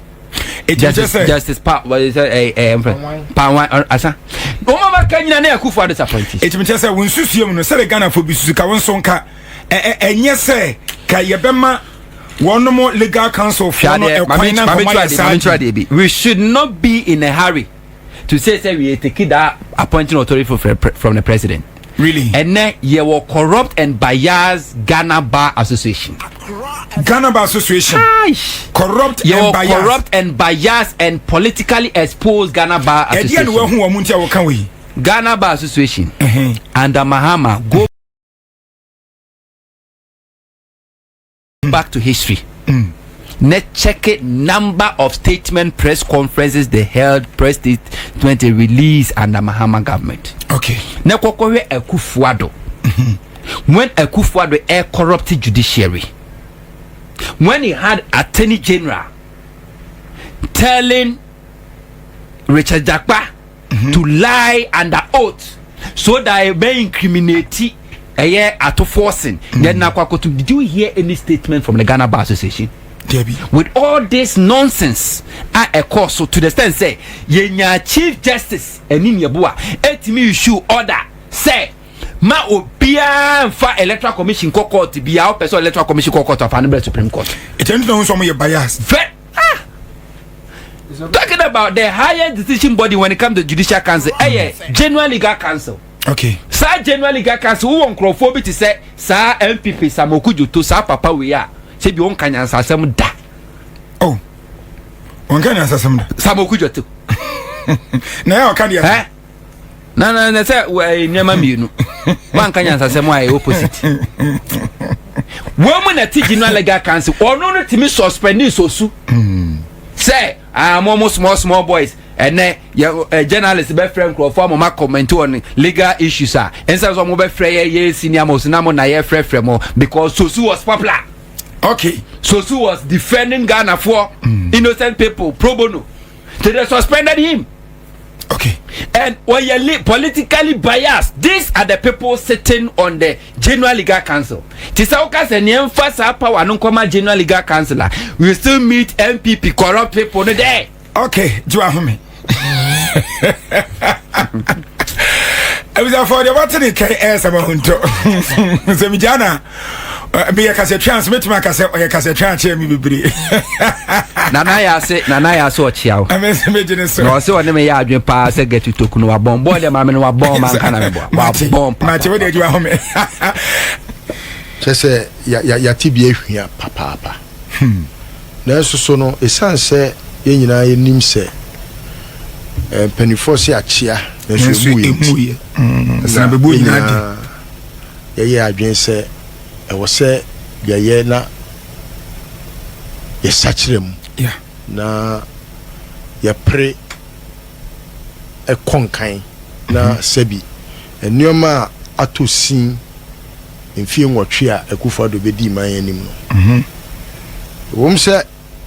[SPEAKER 3] Justice pa ɛ ɛ nfɛ Pawan asa wɔn a maka nyina ne Akufo Addo appointee.
[SPEAKER 2] Ɛtumi kyerɛ sɛ wɔn nsusuo mu no, sɛde Ghana fo bi susu ka wɔn nso nka ɛnyɛ sɛ ka yɛbɛma wɔn legal council foɔ no ɛkwan na nkɔmɔ yɛ saa
[SPEAKER 3] di. We should not be in a hurry to say we take that appointing authority from the president.
[SPEAKER 2] Really?
[SPEAKER 3] Ɛnɛ yɛwɔ corrupt and biased Ghana Bar Association.
[SPEAKER 2] Ghana Bar Association.
[SPEAKER 3] Aish.
[SPEAKER 2] Corrupt
[SPEAKER 3] yɛwɔ
[SPEAKER 2] and biased.
[SPEAKER 3] Corrupt and biased and politically exposed Ghana Bar Association.
[SPEAKER 2] Ɛdeɛ na wɔahu wɔn nti a wɔka wɔ yi.
[SPEAKER 3] Ghana Bar Association under Mahama, go back to history. Ne check it, number of statement, press conferences they held, press statement they released under Mahama government. Ne kɔkɔhwɛ Akufo-Addo. When Akufo-Addo air corrupt judiciary, when he had Attorney General telling Richard Jakpa to lie under oath so that it may incriminate ɛyɛ Ato Forson, then nakɔ akoto, did you hear any statement from the Ghana Bar Association?
[SPEAKER 2] Debbie.
[SPEAKER 3] With all this nonsense a ɛkɔ so, to the extent sɛ yɛnya Chief Justice Anin Yeboah ɛtumi issue order sɛ ma obiara nfa Electoral Commission kɔ court biara, ɔpɛ sɛ Electoral Commission kɔ court, afa no bɛ Supreme Court.
[SPEAKER 2] Ɛkyɛn tó na wɔn nso wɔn yɛ bias.
[SPEAKER 3] Ve ah, talking about the highest decision body when it comes to Judicial Council, ɛyɛ General Legal Council. Saa General Legal Council, wowɔ nkurɔfoɔ bi te sɛ saa NPP Sam Okudzeto, saa papa wei a sɛbi ɔnka nyansasɛm da.
[SPEAKER 2] Oh, wɔn ka nyansasɛm da.
[SPEAKER 3] Sam Okudzeto.
[SPEAKER 2] Na yɛ ɔka deɛ.
[SPEAKER 3] Ɛ na sɛ nneɛma mmienu wanka nyansasɛm a ɛyɛ opposite. Wɔn mu na ti General Legal Council, ɔno no tumi suspend Sosu sɛ, ah, mo small small boys, ɛnɛ yɛ journalist bɛfrɛ nkurɔfoɔ a mo ma comment on legal issues a ɛnsɛ sɛ mo bɛfrɛ yɛ senior most na mo na yɛ frɛfrɛ mo, because Sosu was popular. Sosu was defending Ghana for innocent people pro bono till they suspended him. And when you're politically biased, these are the people sitting on the General Legal Council. Te sɛ woka sɛ neɛ mfa saa power no nkɔma General Legal Council a, we still meet NPP corrupt people no there.
[SPEAKER 2] Okay, gye ahome. Abusuafoɔ, deɛ wɔte ne kɛn ɛyɛ sɛ mahontɔ sɛ megyaa na meyɛ kasatwa nso mɛtumi aka sɛ ɔyɛ kasatwa akyerɛ me bebree.
[SPEAKER 3] Nana yɛ ase, Nana yɛ ase, ɔkyea wo.
[SPEAKER 2] Ɛmɛ sɛ mɛgye ne so.
[SPEAKER 3] Na ɔsɛ ɔne me yɛ adwene paa sɛ Gertrude Torkornoo wabɔn bɔɔl deɛ, maame no wabɔn ma nka na meboa wabɔn paa.
[SPEAKER 2] Mate, wode agye wahome.
[SPEAKER 1] Kyɛ sɛ yɛate bi ahwia papaapa, nanso so no ɛsiane sɛ yɛn nyinaa yɛnim sɛ mpanimfoɔ sɛ akyea nanso ɛmu yɛ nti
[SPEAKER 2] ɛsena bɛbu nyinaa
[SPEAKER 1] de yɛyɛ adwene sɛ ɛwɔ sɛ yɛyɛ na yɛsakyerɛ mu na yɛpere ɛkɔ nkan na sɛbi nneɛma a atɔ sin mfie 8 a Akufo-Addo bɛdi man anim no, wɔm sɛ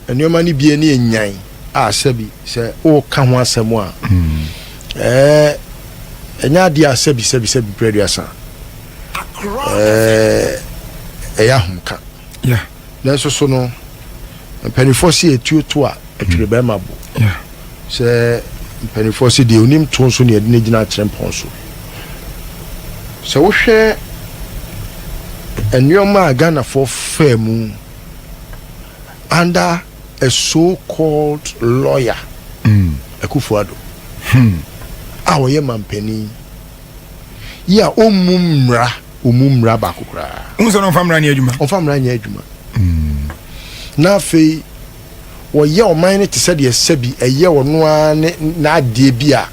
[SPEAKER 1] nneɛma no bie ne enyan a sɛbi sɛ ɔreka ho asɛm a ɛnyɛ adeɛ a sɛbi sɛbi sɛbi pere 30 ɛyɛ ahomka. Nanso so no mpanimfoɔ si etuo to a atwere bɛrima bo sɛ mpanimfoɔ si deɛ onim to nso ne yɛde ne gyina akyerɛ mpɔn so. Sɛ wohwɛ nneɛma a Ghanafoɔ faa mu under a so-called lawyer Akufo-Addo a ɔyɛ mampanin yi a ɔmmu mmara, ɔmmu mmara baako koraa.
[SPEAKER 2] Wohu sɛ no ɔmfa mmara ne adwuma.
[SPEAKER 1] Ɔmfa mmara nyɛ adwuma na afei wɔyɛ ɔman no te sɛ deɛ sɛbi ɛyɛ ɔno ara ne n'adeɛ bi a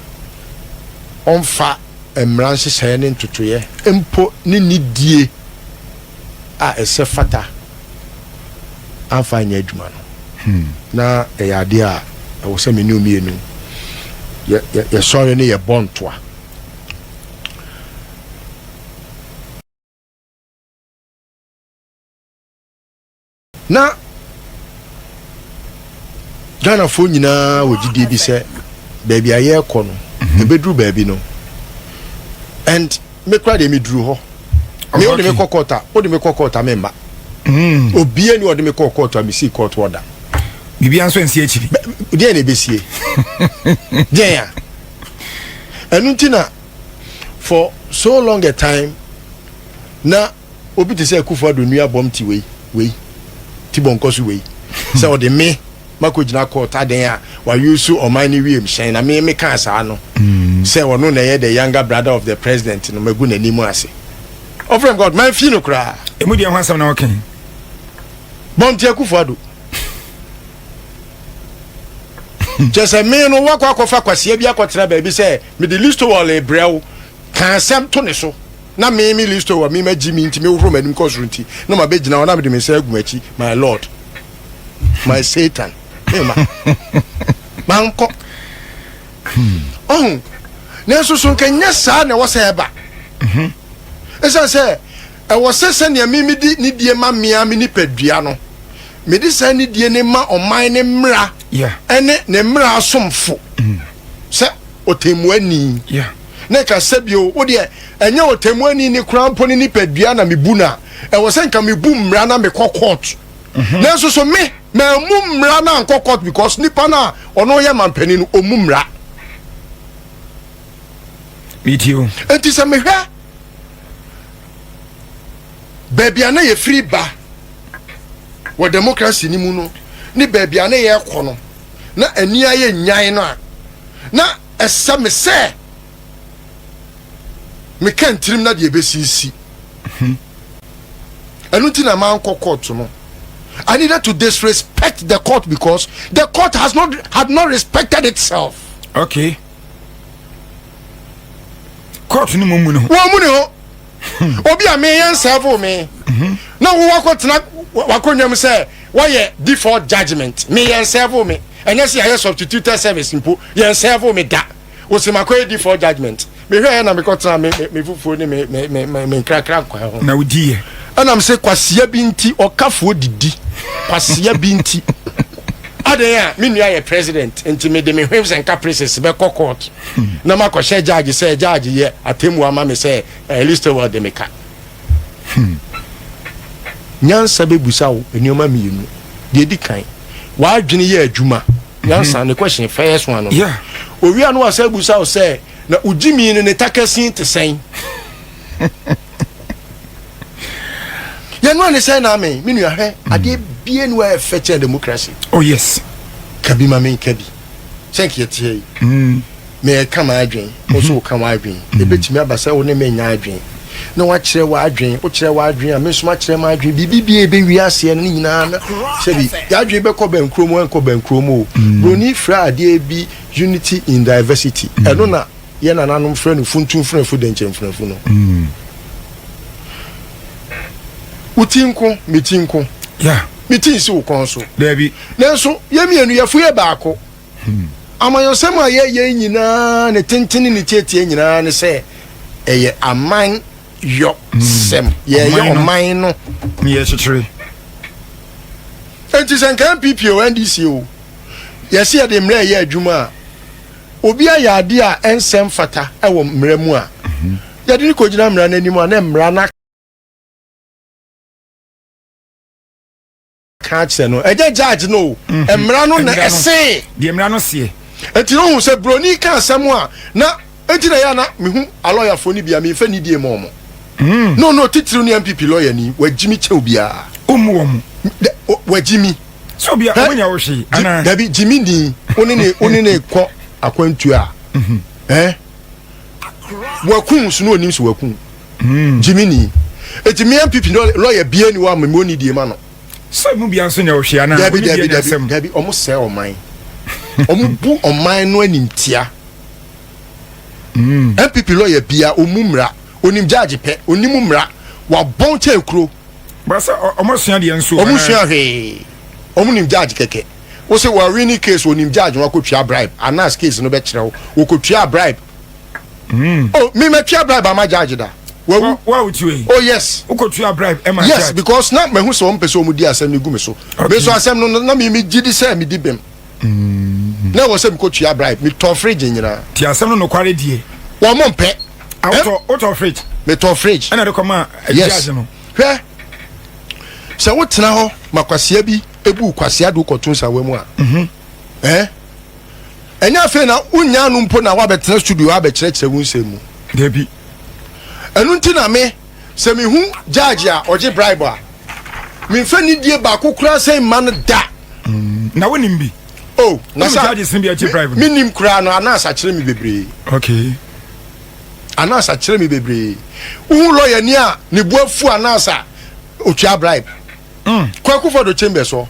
[SPEAKER 1] ɔmfa mmara nhyehyɛeɛ ne ntotoeɛ mpo ne nidie a ɛsɛ fata amfa nyɛ adwuma no, na ɛyɛ adeɛ a ɛwɔ sɛ mene mmienu yɛsɔre ne yɛbɔ ntoa. Na Ghanafoɔ nyinaa wɔ gyidie bi sɛ Baabi a yɛrekɔ no, ɛbɛduru baabi no, and me kora deɛ meduru hɔ. Me wode me kɔ court a, wode me kɔ court a, memma. Obia ni ɔde me kɔ court a mesii court order.
[SPEAKER 2] Biribia nso nsi akyiri.
[SPEAKER 1] Deɛ na ɛbɛsie deɛn a ɛno nti na for so long a time na obi te sɛ Akufo Addo nua bɔm ti wei wei ti bɔnkɔ so wei sɛ ɔde me makɔgyina court adɛn a wayusu ɔman no wiem hyɛn na me mekaa saa no sɛ ɔno na ɛyɛ the younger brother of the president no, magu n'anim ase. Ɔfrɛ m God mamfii no koraa.
[SPEAKER 2] Ɛmu deɛ ho asɛm na wɔka?
[SPEAKER 1] Bɔmte Akufo Addo kyɛ sɛ me no wakɔ akɔfa kwasia bi akɔtena baabi sɛ mede listowel brɛ wo, ka asɛm to ne so na me listowel me magyi me nti mehohoro m'anim kɔ soro nti na mabɛgyina hɔ na mede me nsa agu m'akyi, my lord, my Satan, mema mankɔ ɔho. Nanso so nka nyɛ saa na ɛwɔ sɛ ɛba, ɛsiane sɛ ɛwɔ sɛ sɛnea me mede nidie ma mmea me nipadua no, mede saa nidie ne ma ɔman ne mmara ɛne ne mmara asomfo sɛ ɔtɛmmuani na nka sɛbio wo deɛ ɛnyɛ ɔtɛmmuani ne koraa mpo ne nipadua na mebu no a, ɛwɔ sɛ nka mebu mmara na mekɔ court. Nanso so me maamu mmara na ankɔ court because nipa no a ɔno yɛ mampanin no ɔmu mmara.
[SPEAKER 2] Metie o.
[SPEAKER 1] Nti sɛ mehwɛ baabi a na yɛfiri ba wɔ democracy no mu no ne baabi a na yɛrekɔ no na ani ayɛ nyan no a, na ɛsɛ me sɛ meka ntirim na deɛ ɛbɛsisi ɛno nti na mankɔ court no. I needed to disrespect the court because the court has not had not respected itself.
[SPEAKER 2] Okay, court no mu mu ne ho.
[SPEAKER 1] Wɔn mu ne ho obi a meyɛ nsɛfo me na wo wakɔtena wakɔnwam sɛ wɔyɛ default judgement. Meyɛ nsɛfo me, ɛnyɛ sɛ yɛayɛ substituted service mpo, yɛ nsɛfo me da wosi makɔyɛ default judgement. Mehwɛ yɛ na mekɔtena me fufuo ne me nkrakra nkwan ho.
[SPEAKER 2] Na wodi yɛ.
[SPEAKER 1] Ɛnam sɛ kwasia bi nti ɔkafoɔ didi kwasia bi nti adan a me nua yɛ president nti mede me hwem sɛ nka princess bɛkɔ court na makɔhyɛ judge sɛ judge yɛ atemmu ama me sɛ Listowel de me ka. Nyansa bɛbusa wo nneɛma mmienu. Deɛ di kan, w'adwene yɛ adwuma. Nyansa ne question first one no. Owia no wasa busa wo sɛ na wogyimi no ne takɛsin te sɛn? Yɛnoa ne sɛn na ame me nua hwɛ adeɛ bie no a ɛfɛ kyɛn democracy.
[SPEAKER 2] Oh yes.
[SPEAKER 1] Ka bi ma menka bi sɛ nka yɛte ha yi, mɛka m'adwen, wo nso woka w'adwen. Ɛbɛtumi aba sɛ wo ne menya adwen na wakyerɛ w'adwen, wokyerɛ w'adwen a, me nso makyerɛ m'adwen. Biribi bia ɛbɛwie aseɛ no ne nyinaa na sɛbi yɛadwen bɛkɔ bɛnkurom, ɛnkɔ bɛnkurom o. Buroni frɛ adeɛ bi unity in diversity. Ɛno na yɛ nananom frɛ no funtum funafu dɛnkyɛm funafu no. Wo ti nko, me ti nko, me ti nsi wo kɔn so.
[SPEAKER 2] Dabi.
[SPEAKER 1] Nanso yɛn mmienu yɛfo yɛ baako. Amanyɔsɛm a yɛyɛ nyinaa ne tenten ne ne tietie nyinaa ne sɛ ɛyɛ aman yɔ sɛm, yɛyɛ ɔman no.
[SPEAKER 2] Ne yɛ kyekyere.
[SPEAKER 1] Enti sɛ nka NPP o, NDC o, yɛsi yɛde mmerɛ ɛyɛ adwuma a, obi ayɛ adeɛ a ɛnsɛ mfata ɛwɔ mmerɛ mu a, yɛde ne kɔgyina mmara no anim a na mmara no aka akyerɛ no. Ɛnyɛ judge no o, mmara no na ɛse.
[SPEAKER 2] Deɛ mmara no seɛ.
[SPEAKER 1] Enti no hu sɛ broni ka asɛm a na enti na yɛ na mehu alɔyafoɔ no bi a memfa nidie ma ɔmo. No, titiriw ne NPP lɔya ni wagyi mi kyɛw biara.
[SPEAKER 2] Ɔmmu wɔn.
[SPEAKER 1] Wagyi mi.
[SPEAKER 2] Sɛ obi a ɔmo nya wo hwee anaa?
[SPEAKER 1] Dabi, gyimi ni wo ne kɔ akwantuo a wakun so na onim so wakun. Gyimi ni eti mi NPP lɔya bia ni wa ma mi oni die ma no.
[SPEAKER 2] Sɛ mu bia nso nya wo hwee anaa?
[SPEAKER 1] Dabi, dabi, dabi, dabi. Ɔmo sɛ ɔman, ɔmo bu ɔman no animtia. NPP lɔya bia ɔmu mmara, onim judge pɛ, onim mmara, wabɔn kyɛn kuro.
[SPEAKER 2] Basa ɔmo sua deɛ nso.
[SPEAKER 1] Ɔmo sua hwee, ɔmo nim judge kɛkɛ. Wosɛ wɔawini case, onim judge no akɔtua bribe. Anas case no bɛkyerɛ wo wɔkɔtua bribe. Oh, me matua bribe ama judge da wawu.
[SPEAKER 2] Wa wotua yi?
[SPEAKER 1] Oh yes.
[SPEAKER 2] Wokɔtua bribe ɛma
[SPEAKER 1] Yes, because na mahu sɛ wɔn pɛ sɛ wɔn di asɛm no gu me so. Me nso asɛm no na me gye di sɛ me di bem. Na ɛwɔ sɛ mekɔtua bribe, metɔ fridge nyinaa.
[SPEAKER 2] Ti asɛm no nokware die.
[SPEAKER 1] Wɔn mo mpɛ.
[SPEAKER 2] Wotɔ wotɔ fridge.
[SPEAKER 1] Metɔ fridge.
[SPEAKER 2] Ɛna de kɔma
[SPEAKER 1] yes.
[SPEAKER 2] No.
[SPEAKER 1] Hwɛ sɛ wotena hɔ ma kwasia bi ebu kwasia de wokɔto nsawa mu a. Eh? Ɛnyɛ afei na wonya no mpo na woabɛtena studio abɛkyerɛkyerɛ wo nsɛm mu.
[SPEAKER 2] Dabi.
[SPEAKER 1] Ɛno nti na me sɛ mehu judge a ɔgye bribe a, memfa nidie baako koraa sɛ mma no da.
[SPEAKER 2] Na wonim bi?
[SPEAKER 1] Oh, na sa
[SPEAKER 2] judges no bi agye bribe no.
[SPEAKER 1] Menim koraa no, anaasa kyerɛ me bebree.
[SPEAKER 2] Okay.
[SPEAKER 1] Anaasa kyerɛ me bebree. Wohu lawyer ni a ne bu afu anaasa otua bribe. Kɔ Akufo-Addo chambers hɔ.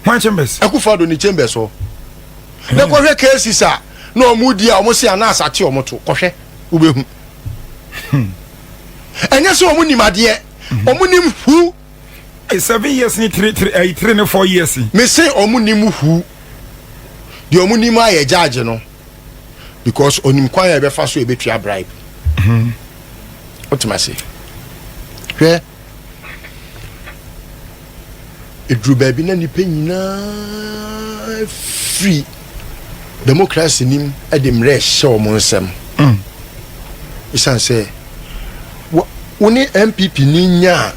[SPEAKER 2] Hwan chambers?
[SPEAKER 1] Akufo-Addo ne chambers hɔ. Na kɔhwɛ cases a na ɔmo di a ɔmo se anaasa te ɔmo to. Kɔhwɛ, wobɛhu. Ɛnyɛ sɛ ɔmo nim adeɛ, ɔmo nim hu.
[SPEAKER 2] 7 years ni three three ɛyi 3 ne 4 years.
[SPEAKER 1] Me se ɔmo nim hu. Deɛ ɔmo nim ayɛ judge no because onim kwan a ɛbɛfa so ebetua bribe. Wotuma se hwɛ, eduru baabi na nipa nyinaa firi democracy nim de mmerɛ ɛhyɛ wɔn nsam. Esan sɛ wo ne NPP ni nya a,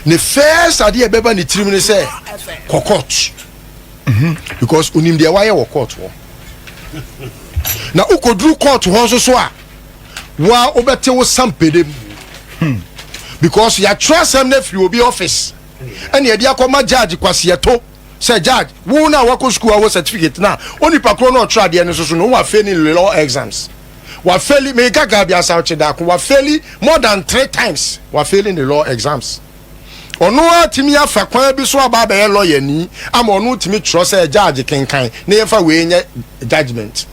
[SPEAKER 1] ne first adeɛ ɛbɛba ne tirim ne sɛ kɔ court, because onim deɛ wayɛ wɔ court hɔ. Na wokɔduru court hɔ nso so a, wa wobɛte wo sampedem, because yɛatwerɛ asɛm no afiri obi office ɛne yɛde akɔma judge kwasiɛto sɛ judge wo na wakɔ school a wɔ certificate na onipa korɔ na ɔtwerɛ adeɛ no nso so no, wafail law exams, wafail. Meka Gabby Asare Otchere-Darko, wafail more than three times, wafail the law exams. Ɔno atumi afa kwan bi so aba abɛyɛ lawyer ni ama ɔno tumi twerɛ sɛ judge kenkan na yɛmfa wei nyɛ judgement.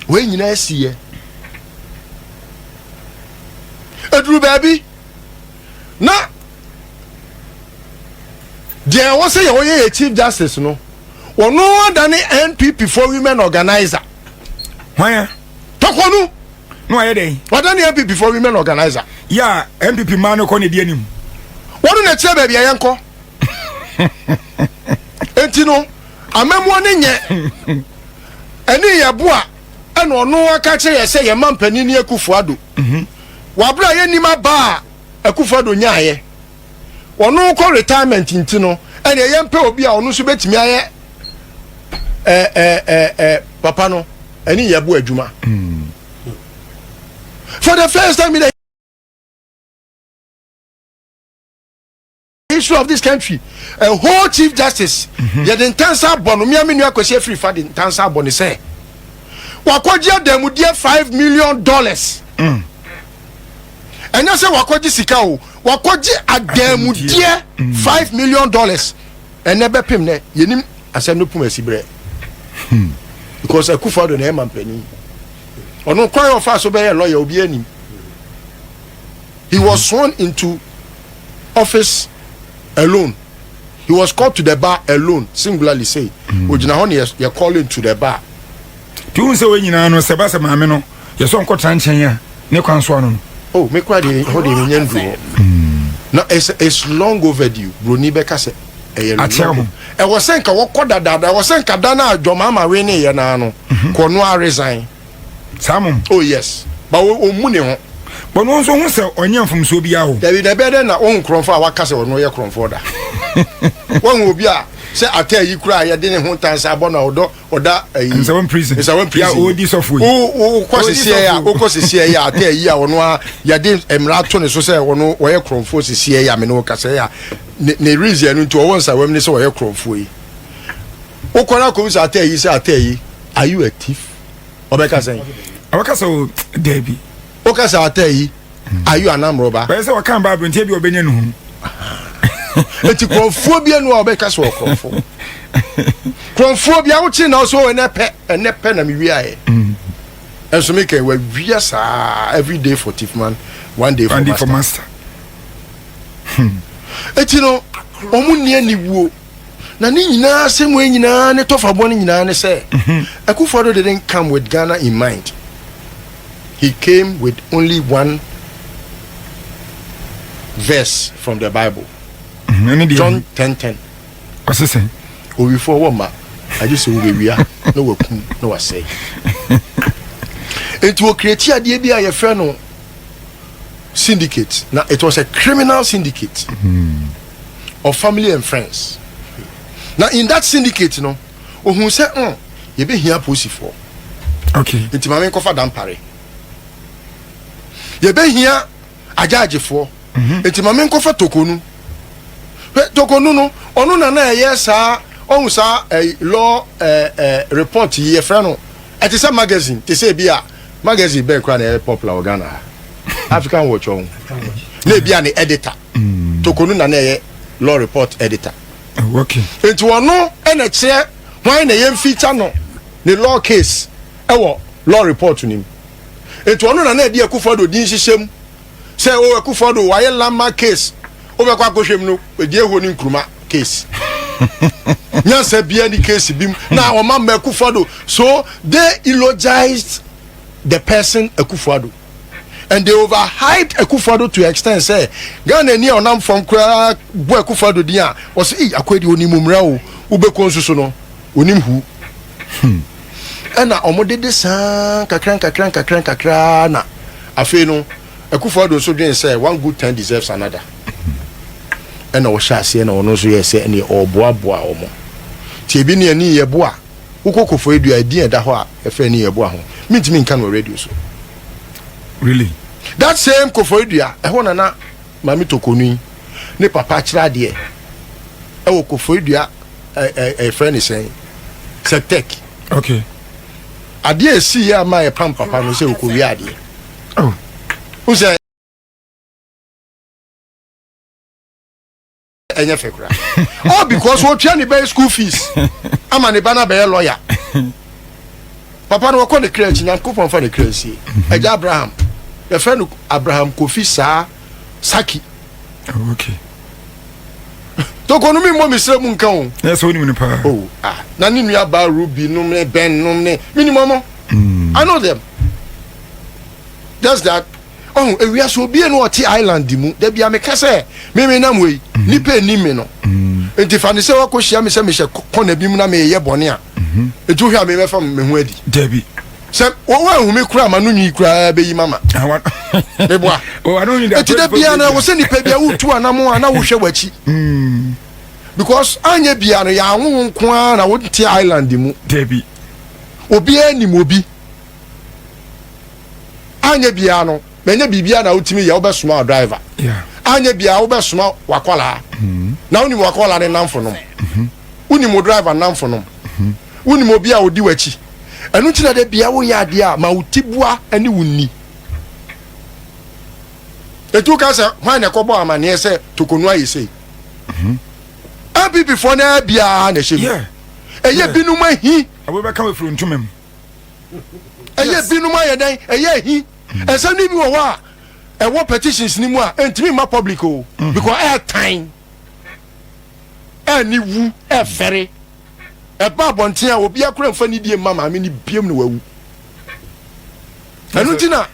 [SPEAKER 1] Wei nyinaa si yɛ eduru baabi na deɛ ɛwɔ sɛ yɛ ɔyɛ yɛ chief justice no, ɔno adane NPP for women organizer.
[SPEAKER 2] Hwan ya?
[SPEAKER 1] Torkornoo.
[SPEAKER 2] Na wayɛ dɛn?
[SPEAKER 1] Wadane NPP for women organizer.
[SPEAKER 2] Yɛ a NPP mmaa no kɔ ne di anim.
[SPEAKER 1] Wɔn na kyerɛ baabi a yɛnkɔ. Enti no amamuo ne nyɛ ɛne yɛ boa ɛna ɔno aka kyerɛ yɛ sɛ yɛ ma mpanin ne Akufo Addo wabere a yɛnim aba a Akufo Addo nyaayɛ, ɔno kɔ retirement nti no, ɛna yɛn pɛ obi a ɔno nso bɛtumi ayɛ ɛɛ ɛɛ ɛɛ papa no ɛne yɛ bo adwuma. For the first time in the history of this country, a whole chief justice, yɛde ntansa abɔ no. Mmea mi nua Kwasi Afrifa de ntansa abɔ ne sɛ wakɔgye adamudeɛ $5 million. Ɛnyɛ sɛ wakɔgye sika o, wakɔgye adamudeɛ $5 million. Ɛnɛ bɛpem nɛ yɛnim asɛm no pum asi berɛ because Akufo Addo na ɛma mpanin. Ɔno kwan a ɔfa so bɛyɛ lawyer, obi anim. He was sworn into office alone, he was called to the bar alone, singularly say ogyina hɔ na yɛ call him to the bar.
[SPEAKER 2] Nti wohu sɛ wei nyinaa no, sɛ ba sɛ maame no yɛsɛ ɔnkɔtena nkyɛn a ne kwan so ano no.
[SPEAKER 1] Oh, me kura deɛ hɔ deɛ menya nduru hɔ na it's long overdue. Broni bɛka sɛ ɛyɛ
[SPEAKER 2] Akyɛ
[SPEAKER 1] long
[SPEAKER 2] ho.
[SPEAKER 1] Ɛwɔ sɛ nka wɔkɔ dadaada, ɛwɔ sɛ nka da no a dwɔmaama we ne yɛ naa no kɔ no a resign.
[SPEAKER 2] Saa mom.
[SPEAKER 1] Oh yes, but ɔmmu ne ho.
[SPEAKER 2] Bɔno nso ho sɛ ɔnyɛ mfomsoɔ biara o.
[SPEAKER 1] Dabi, dabi, ɛdɛ na wɔn nkurɔfoɔ a waka sɛ ɔno yɛ kurɔfoɔ da, wɔn obi a sɛ ata yi kura a yɛde ne ho tansa abɔ na ɔdɔ ɔda ayi.
[SPEAKER 2] Nsawam prison.
[SPEAKER 1] Nsawam prison.
[SPEAKER 2] Ya ɔdi sɔfo yi.
[SPEAKER 1] Wo wokɔ
[SPEAKER 2] Ɔdi
[SPEAKER 1] sisiɛ a
[SPEAKER 2] sɔfo.
[SPEAKER 1] Wokɔ sisiɛ yi a, ata yi a ɔno a yɛde mmara ato ne so sɛ ɔno wɔyɛ kurɔfoɔ sisiɛ yi a mene wo kasa yi a ne reason no nti ɔwɔ Nsawam ne sɛ ɔyɛ kurɔfoɔ yi, wokɔ na akɔm sɛ ata yi sɛ ata yi, are you a thief? Ɔbɛka sɛn?
[SPEAKER 2] Ɔbɛka sɛ o dabi.
[SPEAKER 1] Woka sɛ ata yi, are you an armed robber?
[SPEAKER 2] Bɛyɛ sɛ wɔka Bible nti ebi ɔbɛnya ne hu.
[SPEAKER 1] Eti kurɔfoɔ bi anu a ɔbɛka sɛ ɔkurɔfoɔ kurɔfoɔ bi awokye na ɔsɛ ɛnɛ pɛ, ɛnɛ pɛ na mewia yɛ. Ɛnso mi kɛ wawia saa, every day for thief man, one day for
[SPEAKER 2] one day for
[SPEAKER 1] master.
[SPEAKER 2] Master.
[SPEAKER 1] Eti no wɔn nni aniwuo na ne nyinaa sɛ mu nyinaa ne tɔfa bɔ ne nyinaa ne sɛ Akufo-Addo didn't come with Ghana in mind. He came with only one verse from the Bible.
[SPEAKER 2] Ɛne deɛ?
[SPEAKER 1] John 10:10.
[SPEAKER 2] Ɔse sɛn?
[SPEAKER 1] Owifoɔ wɔ mma, agye sɛ wobɛwia na wakum na wasɛe. Enti wɔcreate adeɛ bi a yɛfrɛ no syndicate. Na it was a criminal syndicate of family and friends. Na in that syndicate no, ohun sɛ yɛbɛhia apolisifoɔ. Nti maame nkɔfa Dampare. Yɛbɛhia agyaagyefoɔ. Nti maame nkɔfa Torkornoo. Hwɛ, Torkornoo no, ɔno na na ɛyɛ saa, ɔhu saa law report yi, yɛfrɛ no, ɛte sɛ magazine, te sɛ ebi a magazine bɛn koraa na ɛyɛ popular wɔ Ghana ha? African Watch ɔho. Na ebi a ne editor. Torkornoo na na ɛyɛ law report editor. Nti ɔno ɛna kyerɛ hwan na yɛn feature no ne law case ɛwɔ law report nim. Nti ɔno na na ɛde Akufo-Addo din hyehyɛ mu sɛ o Akufo-Addo wayɛ landmark case, wobɛkɔ akɔhwɛ mu no, ɛdi ehuo ne Nkrumah case, nyansa bia ni case bi mu na ɔma ma Akufo-Addo. So they eulogized the person Akufo-Addo and they overhyped Akufo-Addo to extent sɛ Ghana ni a ɔnam fam koraa bɔ Akufo-Addo din a, ɔsɛ ee, akɔ di onim mmira o, wobɛkɔ nso so no onim hu. Ɛna ɔmo dede saa nkakra nkakra nkakra nkakra, na afei no Akufo-Addo nso dwen sɛ one good turn deserves another, ɛna ɔhyɛ aseɛ na ɔno nso yɛ sɛ ɛneɛ ɔɔboaboa ɔmo. Tie, ebi ne ani yɛboa wokɔ Koforidua, ɛdin ɛda hɔ a yɛfrɛ ne yɛboa ho, mentumi nka no wɔ radio so.
[SPEAKER 2] Really?
[SPEAKER 1] That same Koforidua ɛhɔ nana maame Torkornoo yi ne papa kyerɛ adeɛ ɛwɔ Koforidua, ɛ ɛ ɛfrɛ ne sɛn, Sectec. Adeɛ esi yɛ ama yɛ pam papa no sɛ okowia adeɛ. N sɛ ɛnyɛ fɛ kora, all because wɔtua ne bɛyɛ school fees ama ne ba no abɛyɛ lawyer. Papa no wɔkɔ ne kra akyi, Nyankopɔn fa ne kra nsie, agya Abraham, yɛfrɛ no Abraham Kofi saa Saki. Torkornoo, mi mmɔ mi srɛ mu nka o.
[SPEAKER 2] Na sɛ wonim no paa.
[SPEAKER 1] Oh, ah, na ne nua baa Ruby nom ne Ben nom ne minim ɔmo. I know them, just that ɔho ewiase obie no ɔte island mu. Dabi a meka sɛ mímí nam wei, nipa enim mi no, nti fa ne sɛ wakɔ hyia mi sɛ mehyɛ kɔna bi mu na meyɛ bɔne a, nti wohwɛ a mebɛfa me ho adi?
[SPEAKER 2] Dabi.
[SPEAKER 1] Sɛ wɔwɔ ehumi kura ma no nwi koraa bɛyi mama meboa. Eti da bia na wɔ sɛ nipa bia wotu anamo a na wohwɛ w'akyi, because anyɛ bia no yɛawo wo nko ara na wonte island mu.
[SPEAKER 2] Dabi.
[SPEAKER 1] Obiara nim obi. Anyɛ bia no manyɛ biribiara na wotumi yɛ, wobɛsoma wo driver. Anyɛ bia wobɛsoma wakɔlaa, na wonim wakɔlaa ne namfo nom, wonim wo driver namfo nom, wonim obi a odi w'akyi. Ɛno nti na da bia woyɛ adeɛ a, ma wo ti boa ne wo nni. Ɛtu ka sɛ hwan na ɛkɔbɔ amanneɛ sɛ Torkornoo ayɛ sei? NPP foɔ no biara na ɛhyɛ mu. Ɛyɛ binom ahi.
[SPEAKER 2] Wobɛka wɔ firi ntoma mu.
[SPEAKER 1] Ɛyɛ binom ayɛ dɛn, ɛyɛ ahi. Ɛnsɛm no bi wɔ hɔ a ɛwɔ petitions ni mu a ɛntumi mma public o, because ɛɛtan ɛni wu ɛfɛre ɛba abɔnten a, obi akora nfa ne die mma maame ne biem na wawu. Ɛno nti na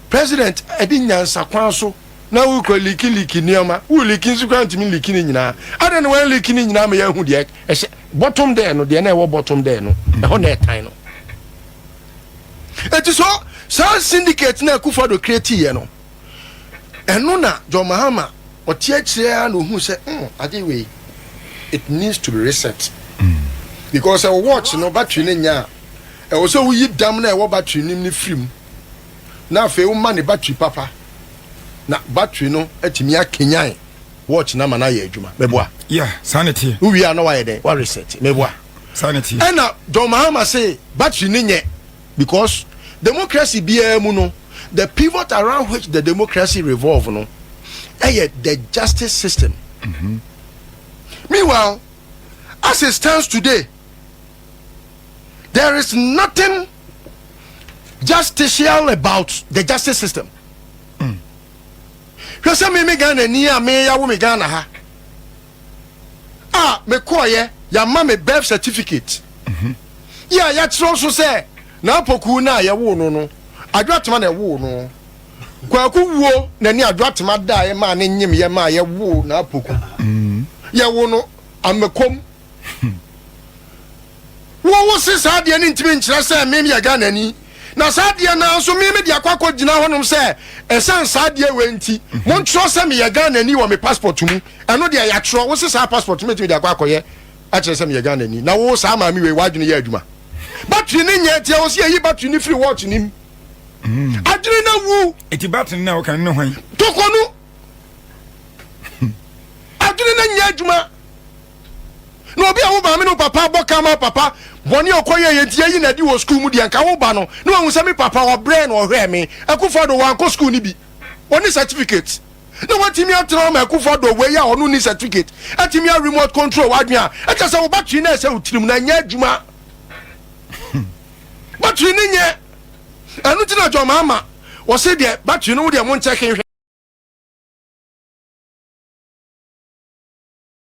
[SPEAKER 1] president ɛde nyansa kwan so na wokɔ leak leak nneɛma, wo leak nso kora ntumi leak ne nyinaa. Adɛn na wɔn leak ne nyinaa ma yɛahu deɛ ɛhyɛ bottom there no, deɛ na ɛwɔ bottom there no, ɛhɔ na ɛtan no. Eti so saa syndicate na Akufo-Addo create yɛ no, ɛno na John Mahama ɔte akyire a na ohun sɛ ade wei, it needs to be reset, because ɛwɔ watch no battery no nya a, ɛwɔ sɛ woyi dam na ɛwɔ battery no ne firi mu, na afei woma ne battery papa na battery no atumi akenyan watch na ama no ayɛ adwuma. Mɛboa?
[SPEAKER 2] Yeah, saa ne teɛ.
[SPEAKER 1] Wowie a na wayɛ dɛn? Wa reset. Mɛboa?
[SPEAKER 2] Saa ne teɛ.
[SPEAKER 1] Ɛna John Mahama say battery ne nyɛ, because democracy biara mu no, the pivot around which the democracy revolve no ɛyɛ the justice system. Meanwhile, as it stands today, there is nothing justicial about the justice system. Hwɛ sɛ me Ghana ni a meyawo me Ghana ha a, mekɔɔyɛ yɛama me birth certificate yi a yɛakyerɛw so sɛ n'apɔkuu no a yɛwoo no, Adwoatema na ɛwoo no. Kwaku wuo na ne Adwoatema daeɛ maa ne nyem yɛ maa yɛwoo n'apɔku. Yɛwo no Amakom. Wo wo se saa adeɛ no ntumi nkyerɛ sɛ me yɛ Ghanani. Na saa adeɛ no ara nso me mede akɔ akɔgyina hɔnom sɛ ɛsiane saa adeɛ wei nti montwerɛ sɛ meyɛ Ghanani wɔ me passport mu. Ɛno deɛ yɛatwerɛ. Wo se saa passport no mɛtumi de akɔ akɔyɛ akyerɛ sɛ meyɛ Ghanani. Na wo saa maame wei w'adwene yɛ adwuma. Battery no nyɛ nti ɛwɔ sɛ yɛyi battery no firi watch no mu. Adwene no awu.
[SPEAKER 2] Eti battery no a woka no ne hwan?
[SPEAKER 1] Tokonu. Adwene no nyɛ adwuma. Na obi a wo maame ne wo papa abɔ ka ama wo papa bɔne a ɔkɔyɛeɛ nti yɛayi no adi wɔ sukuu mu deɛ, nka wo ba no na wahu sɛ me papa ɔbrɛɛ na ɔhwɛɛ me. Akufo-Addo wankɔ sukuu no bi, ɔnni certificate. Na watumi atena hɔ ma Akufo-Addo wei a ɔno nni certificate atumi a remote control w'adwene a, ɛkyɛ sɛ wo battery no a ɛsɛ wo tirim no ɛnyɛ adwuma. Battery no nyɛ. Ɛno nti na John Mahama wɔse deɛ battery no wo deɛ monkyɛke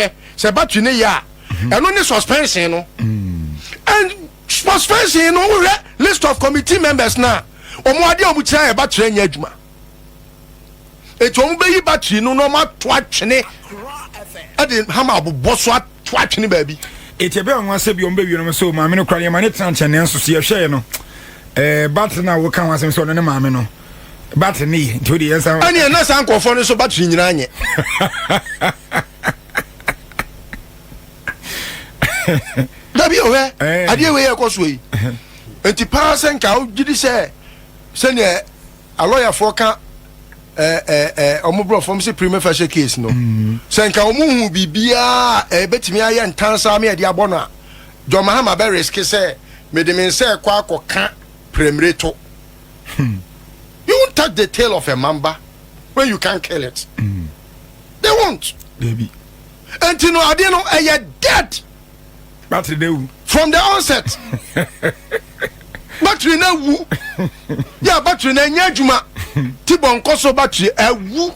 [SPEAKER 1] nhwɛ. Sɛ battery no yɛ a, ɛno ne suspension no. And suspension no, wohwɛ list of committee members na wɔn adeɛ a wɔn kyerɛ yɛ battery nyɛ adwuma. Eti wɔn bɛyi battery no na wɔn ato atwene ɛde hama abobɔ so ato atwene baabi.
[SPEAKER 2] Eti ɛbɛyɛ wɔn asɛ bi wɔn bɛwie no so maame no kora yɛ ma ne tena nkyɛn nanso so yɛhwɛ yɛ no ɛɛ battery no a wɔka ho asɛm sɛ ɔno ne maame no. Battery ne yɛ nti o de yɛn nsa.
[SPEAKER 1] Ɛnni ɛna saa nkurɔfoɔ no nso battery nyinaa nyɛ. Dabi ɔhwɛ eh. Adeɛ wei ɛkɔ soɔ yi nti paa sɛ nka wogye di sɛ sɛdeɛ alɔyafoɔ ka ɔmo borɔfoɔ ɔmo sɛ prima facie case no mm. Sɛ nka ɔmo hu biribiara a ɛbɛtumi ayɛ ntansa me ɛde abɔ no a John Mahama bɛ risk sɛ mede me nsa ɛkɔ akɔka prɛmire to. You won't touch the tail of a mamba when you can't kill it. Mm. They won't.
[SPEAKER 2] Baby.
[SPEAKER 1] Enti no adeɛ no ɛyɛ dead.
[SPEAKER 2] Battery na ewu.
[SPEAKER 1] From the onset. Battery na ewu. Yeah, battery na enye adwuma. Ti bɔ nkɔ so battery ewu.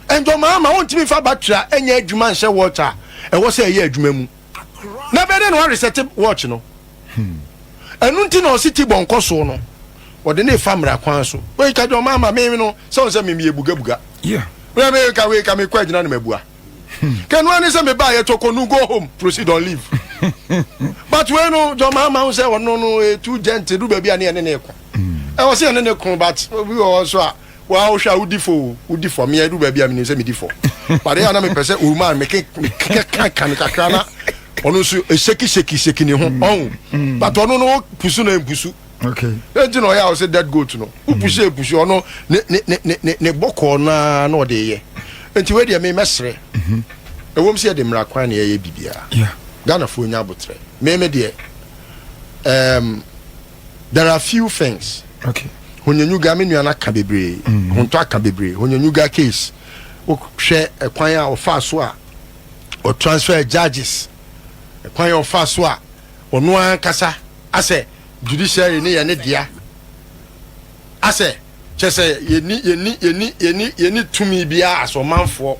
[SPEAKER 1] Ɛnjɔ maa ma wɔntumi fa battery a ɛnyɛ adwuma nhyɛ watch a ɛwɔ sɛ ɛyɛ adwuma mu. Na bɛyɛ dɛ na wɔaresɛte watch no. Ɛno nti na ɔse Tibor nkɔ so no, wɔde no refa mmara kwan so. Wei ka deɛ ɔma ama me no, sɛ wɔn sɛ me meyɛ bugabuga. Wei me ka wei ka mekɔ agyina no mabua. Kɛno ani sɛ mebaa yɛ tɔkɔ no go home proceed on leave. But wei no deɛ ɔma ama ho sɛ ɔno no eh, too gentle du baabi a ne yɛne ne ko. Ɛwɔ sɛ yɛne ne ko but obi wɔ hɔ nso a Waa wohwɛ a wodi fɔ o, wodi fɔ. Me adu baabi a menim sɛ medi fɔ. But ɛyɛ a na mepɛ sɛ owuma a meke mekeka no kakra na ɔno nso sheki sheki sheki ne ho. Ɔho. Mm. But ɔno no pusu na mpusu.
[SPEAKER 2] Okay.
[SPEAKER 1] Enti na ɔyɛ a ɔsɛ dead goat no. Wopusu mm. epusu ɔno ne ne ne ne ne ne bɔkɔɔ naa na ɔde yɛ. Enti wei deɛ me mɛsrɛ. Mhm. Ɛwom sɛ yɛde mmara kwan na yɛyɛ biribiara.
[SPEAKER 2] Yeah.
[SPEAKER 1] Ghanafoɔ nya abotrɛ. Me me deɛ um, there are few things.
[SPEAKER 2] Okay.
[SPEAKER 1] Honyenyuga me nua no aka bebree. Mm. Hontɔ aka bebree. Honyenyuga case. Wohwɛ ɛkwan a ɔfaa so a ɔ transfer judges. Ɛkwan a ɔfaa so a ɔno ankasa asɛ judiciary ne yɛ ne dea. Asɛ kyɛ sɛ yɛni yɛni yɛni yɛni yɛni tumi biara asɛ ɔmanfoɔ.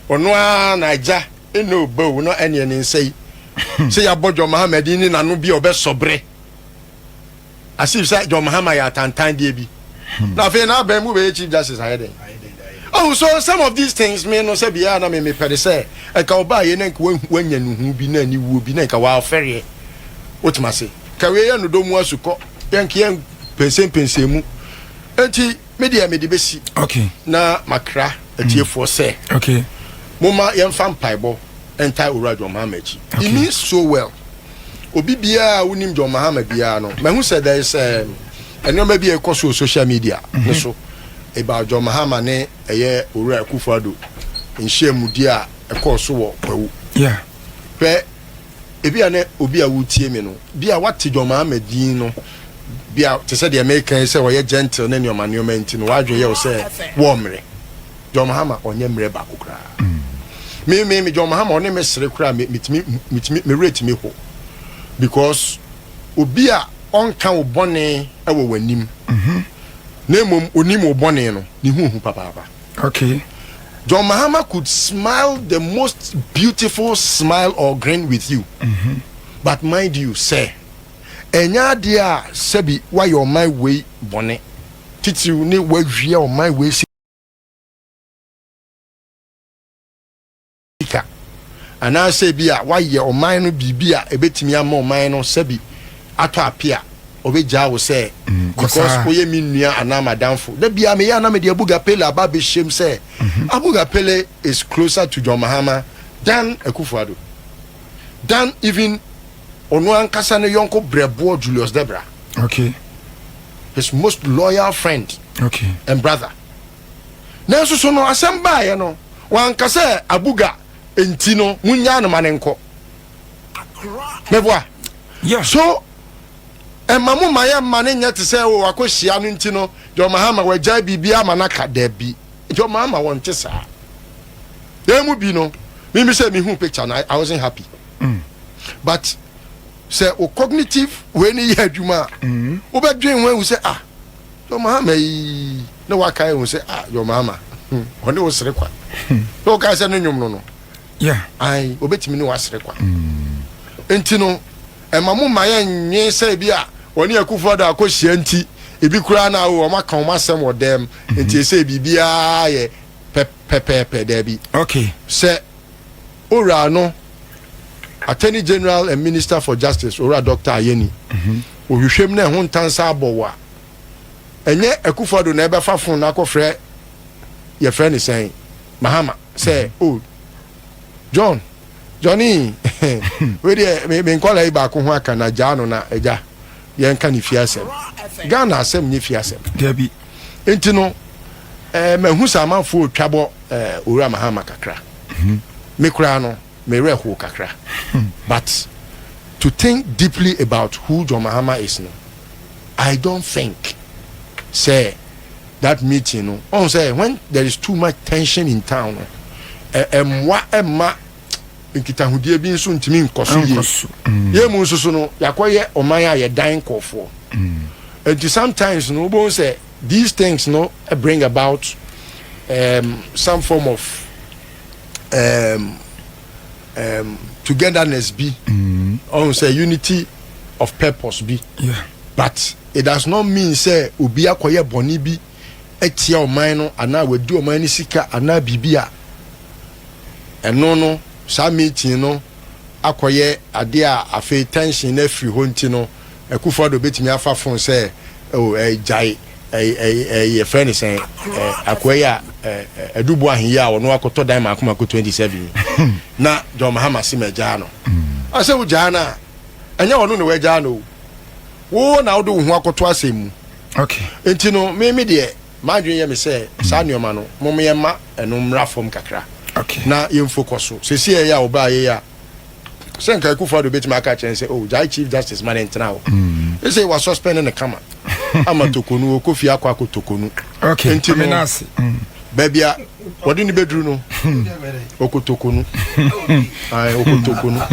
[SPEAKER 1] Ɔno ara na agya ɛna ɔbɛwu na ɛneɛ ne nsa yi. Sɛ yɛabɔ John Mahama din ne n'ano bi a ɔbɛsɔ bere. As if sɛ John Mahama yɛ atantan deɛ bi. Na afei na abɛn mu bɛyɛ chief justice ayɛ dɛn? Oh, so some of these things me no sɛ biara na me mepɛ de sɛ ɛka ɔbaa yɛ na nka wanya nuhu bi na aniwuo bi na nka wafɛreɛ. Wotuma se. Ka wei yɛ nodɔ mu asukɔ yɛnka yɛn pɛnsɛmpɛnsɛn mu. Enti me deɛ mede bɛsi.
[SPEAKER 2] Okay.
[SPEAKER 1] Na makra atiefoɔ sɛ.
[SPEAKER 2] Okay.
[SPEAKER 1] Momma yɛmfa mpaebɔ ntae Owura John Mahama akyi. He means so well. Obi biara a wonim John Mahama biara no, mahu sɛ there is um, nneɛma bi a ɛkɔ so wɔ social media ne so about John Mahama ne ɛyɛ Owura Akufo-Addo nhyiamudi a ɛkɔɔ so wɔ Kwawu.
[SPEAKER 2] Yeah.
[SPEAKER 1] Hwɛ, ebi a ne obi a wotie me no, bi a wate John Mahama din no, bi a te sɛ deɛ meka yi sɛ ɔyɛ gentle ne nneɛma nneɛma nti no, w'adwene yɛ wo sɛ wɔmmere. John Mahama ɔnyɛ mmerɛ baako koraa. Me me me John Mahama ɔne me sere koraa me metumi metumi me werɛ tumi ho because obi a ɔnka wo bɔne wɔ w'anim na mmom onim wo bɔne no ne ho hu papaapa.
[SPEAKER 2] Okay.
[SPEAKER 1] John Mahama could smile the most beautiful smile or grin with you. Mm -hmm. But mind you, sir, ɛnyɛ adeɛ a sɛbi wayɛ ɔman wei bɔne titiriw ne wawia ɔman wei sika. Anaasɛ bi a wayɛ ɔman no biribi a ɛbɛtumi ama ɔman no sɛbi atɔ ape a, ɔbɛgyaa wo sɛ because
[SPEAKER 2] Kɔsaa.
[SPEAKER 1] Woyɛ me nua anaa madamfo. Da bia meyɛ ana mede Abuga Pele aba abɛhyɛm sɛ Abuga Pele is closer to John Mahama than Akufo-Addo, than even ɔno ankasa ne yɔnko brɛboɔ Julius Debra, his most loyal friend and brother. Nanso so no asɛm baeɛ no, wanka sɛ Abuga nti no munyaa no ma ne nkɔ. Meboa?
[SPEAKER 2] Yeah.
[SPEAKER 1] So ɛma mo ma yɛ ma ne nyɛ te sɛ o wakɔhyia no nti no John Mahama wagyae biribi ama no aka. Dabi, John Mahama wɔnte saa. Yɛn mu bi no, mimi sɛ mehu picture no, I wasn't happy, but sɛ o cognitive wei ne yɛ adwuma a, wobɛdwen ho ahu sɛ, ah, John Mahama yi na waka ehu sɛ, ah, John Mahama ɔne wo sere kwa na wokae sɛ ne nnwom no, ai, obɛtumi ne wasere kwa. Nti no ɛma mo ma yɛnwe sɛ bi a wɔne Akufo Addo akɔhyia nti ebi koraa na o ɔmo aka ɔmo asɛm wɔ dɛm nti ɛsɛ biribiara yɛ pɛpɛɛpɛ. Daabi. Sɛ owura no, Attorney General and Minister for Justice, Owura Dr Ayine, ohwehwɛm na ɛho ntansa abɔ wɔ a, ɛnyɛ Akufo Addo na ɛbɛfa phone na akɔfrɛ yɛfrɛ ne sɛn, Mahama, sɛ, "O John, Johnny, wei deɛ me nkɔla yi baako ho aka na gyaa no na agya yɛnka ne fie asɛm." Ghana asɛm nye fie asɛm.
[SPEAKER 2] Dabi.
[SPEAKER 1] Nti no mahu sɛ amanfoɔ otwa bɔ Owura Mahama kakra. Me koraa no me werɛ ho kakra, but to think deeply about who John Mahama is no, I don't think sɛ that meeting no ɔn sɛ when there is too much tension in town no, ɛmmoa ɛmma nkitahodie bi nso ntumi nkɔ so yie.
[SPEAKER 2] Nkɔ so.
[SPEAKER 1] Yɛn mu nso so no, yɛakɔyɛ ɔman a yɛdan nkɔɔfoɔ, nti sometimes no wobɛhu sɛ these things no bring about some form of togetherness bi, ɔn sɛ unity of purpose bi, but it does not mean sɛ obi akɔyɛ bɔnne bi atia ɔman no anaa wadi ɔman no sika anaa biribi a ɛno no saa meeting no akɔyɛ adeɛ a afei tension no afiri hɔ. Nti no Akufo Addo obetumi afa phone sɛ o gyae ɛ ɛ ɛ yɛfrɛ ne sɛn, akoa yi a ɛ ɛ adubu ahen yi a ɔno akɔtɔ dan mako mako 27 yi na John Mahama si ma gyaa no asɛ wo gyaa no a, ɛnyɛ ɔno na wagyaa no o, wo na wode wo ho akɔto asɛm mu. Nti no me deɛ m'adwene yɛ me sɛ saa nneɛma no mom yɛma ɛno mmra fam kakra na yɛmfo kɔ so. Sɛsi ɛyɛ a ɔbaa yɛ a sɛ nka Akufo Addo bɛtumi aka kyerɛ sɛ, oh, gyae Chief Justice ma ne ntena hɔ. Ɛsɛ wa suspend ne kama ama Torkornoo ɔkɔ fie akɔ Torkornoo. Nti no
[SPEAKER 2] Amenase.
[SPEAKER 1] Baabi a wɔde ne bɛduru no, ɔkɔ Torkornoo. Ae, ɔkɔ Torkornoo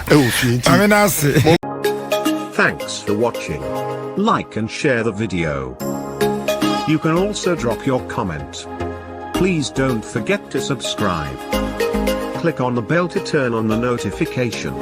[SPEAKER 1] ɛwɔ fie nti
[SPEAKER 2] Amenase.
[SPEAKER 4] Thanks for watching. Like and share the video. You can also drop your comment. Please don't forget to subscribe. Click on the bell to turn on the notification.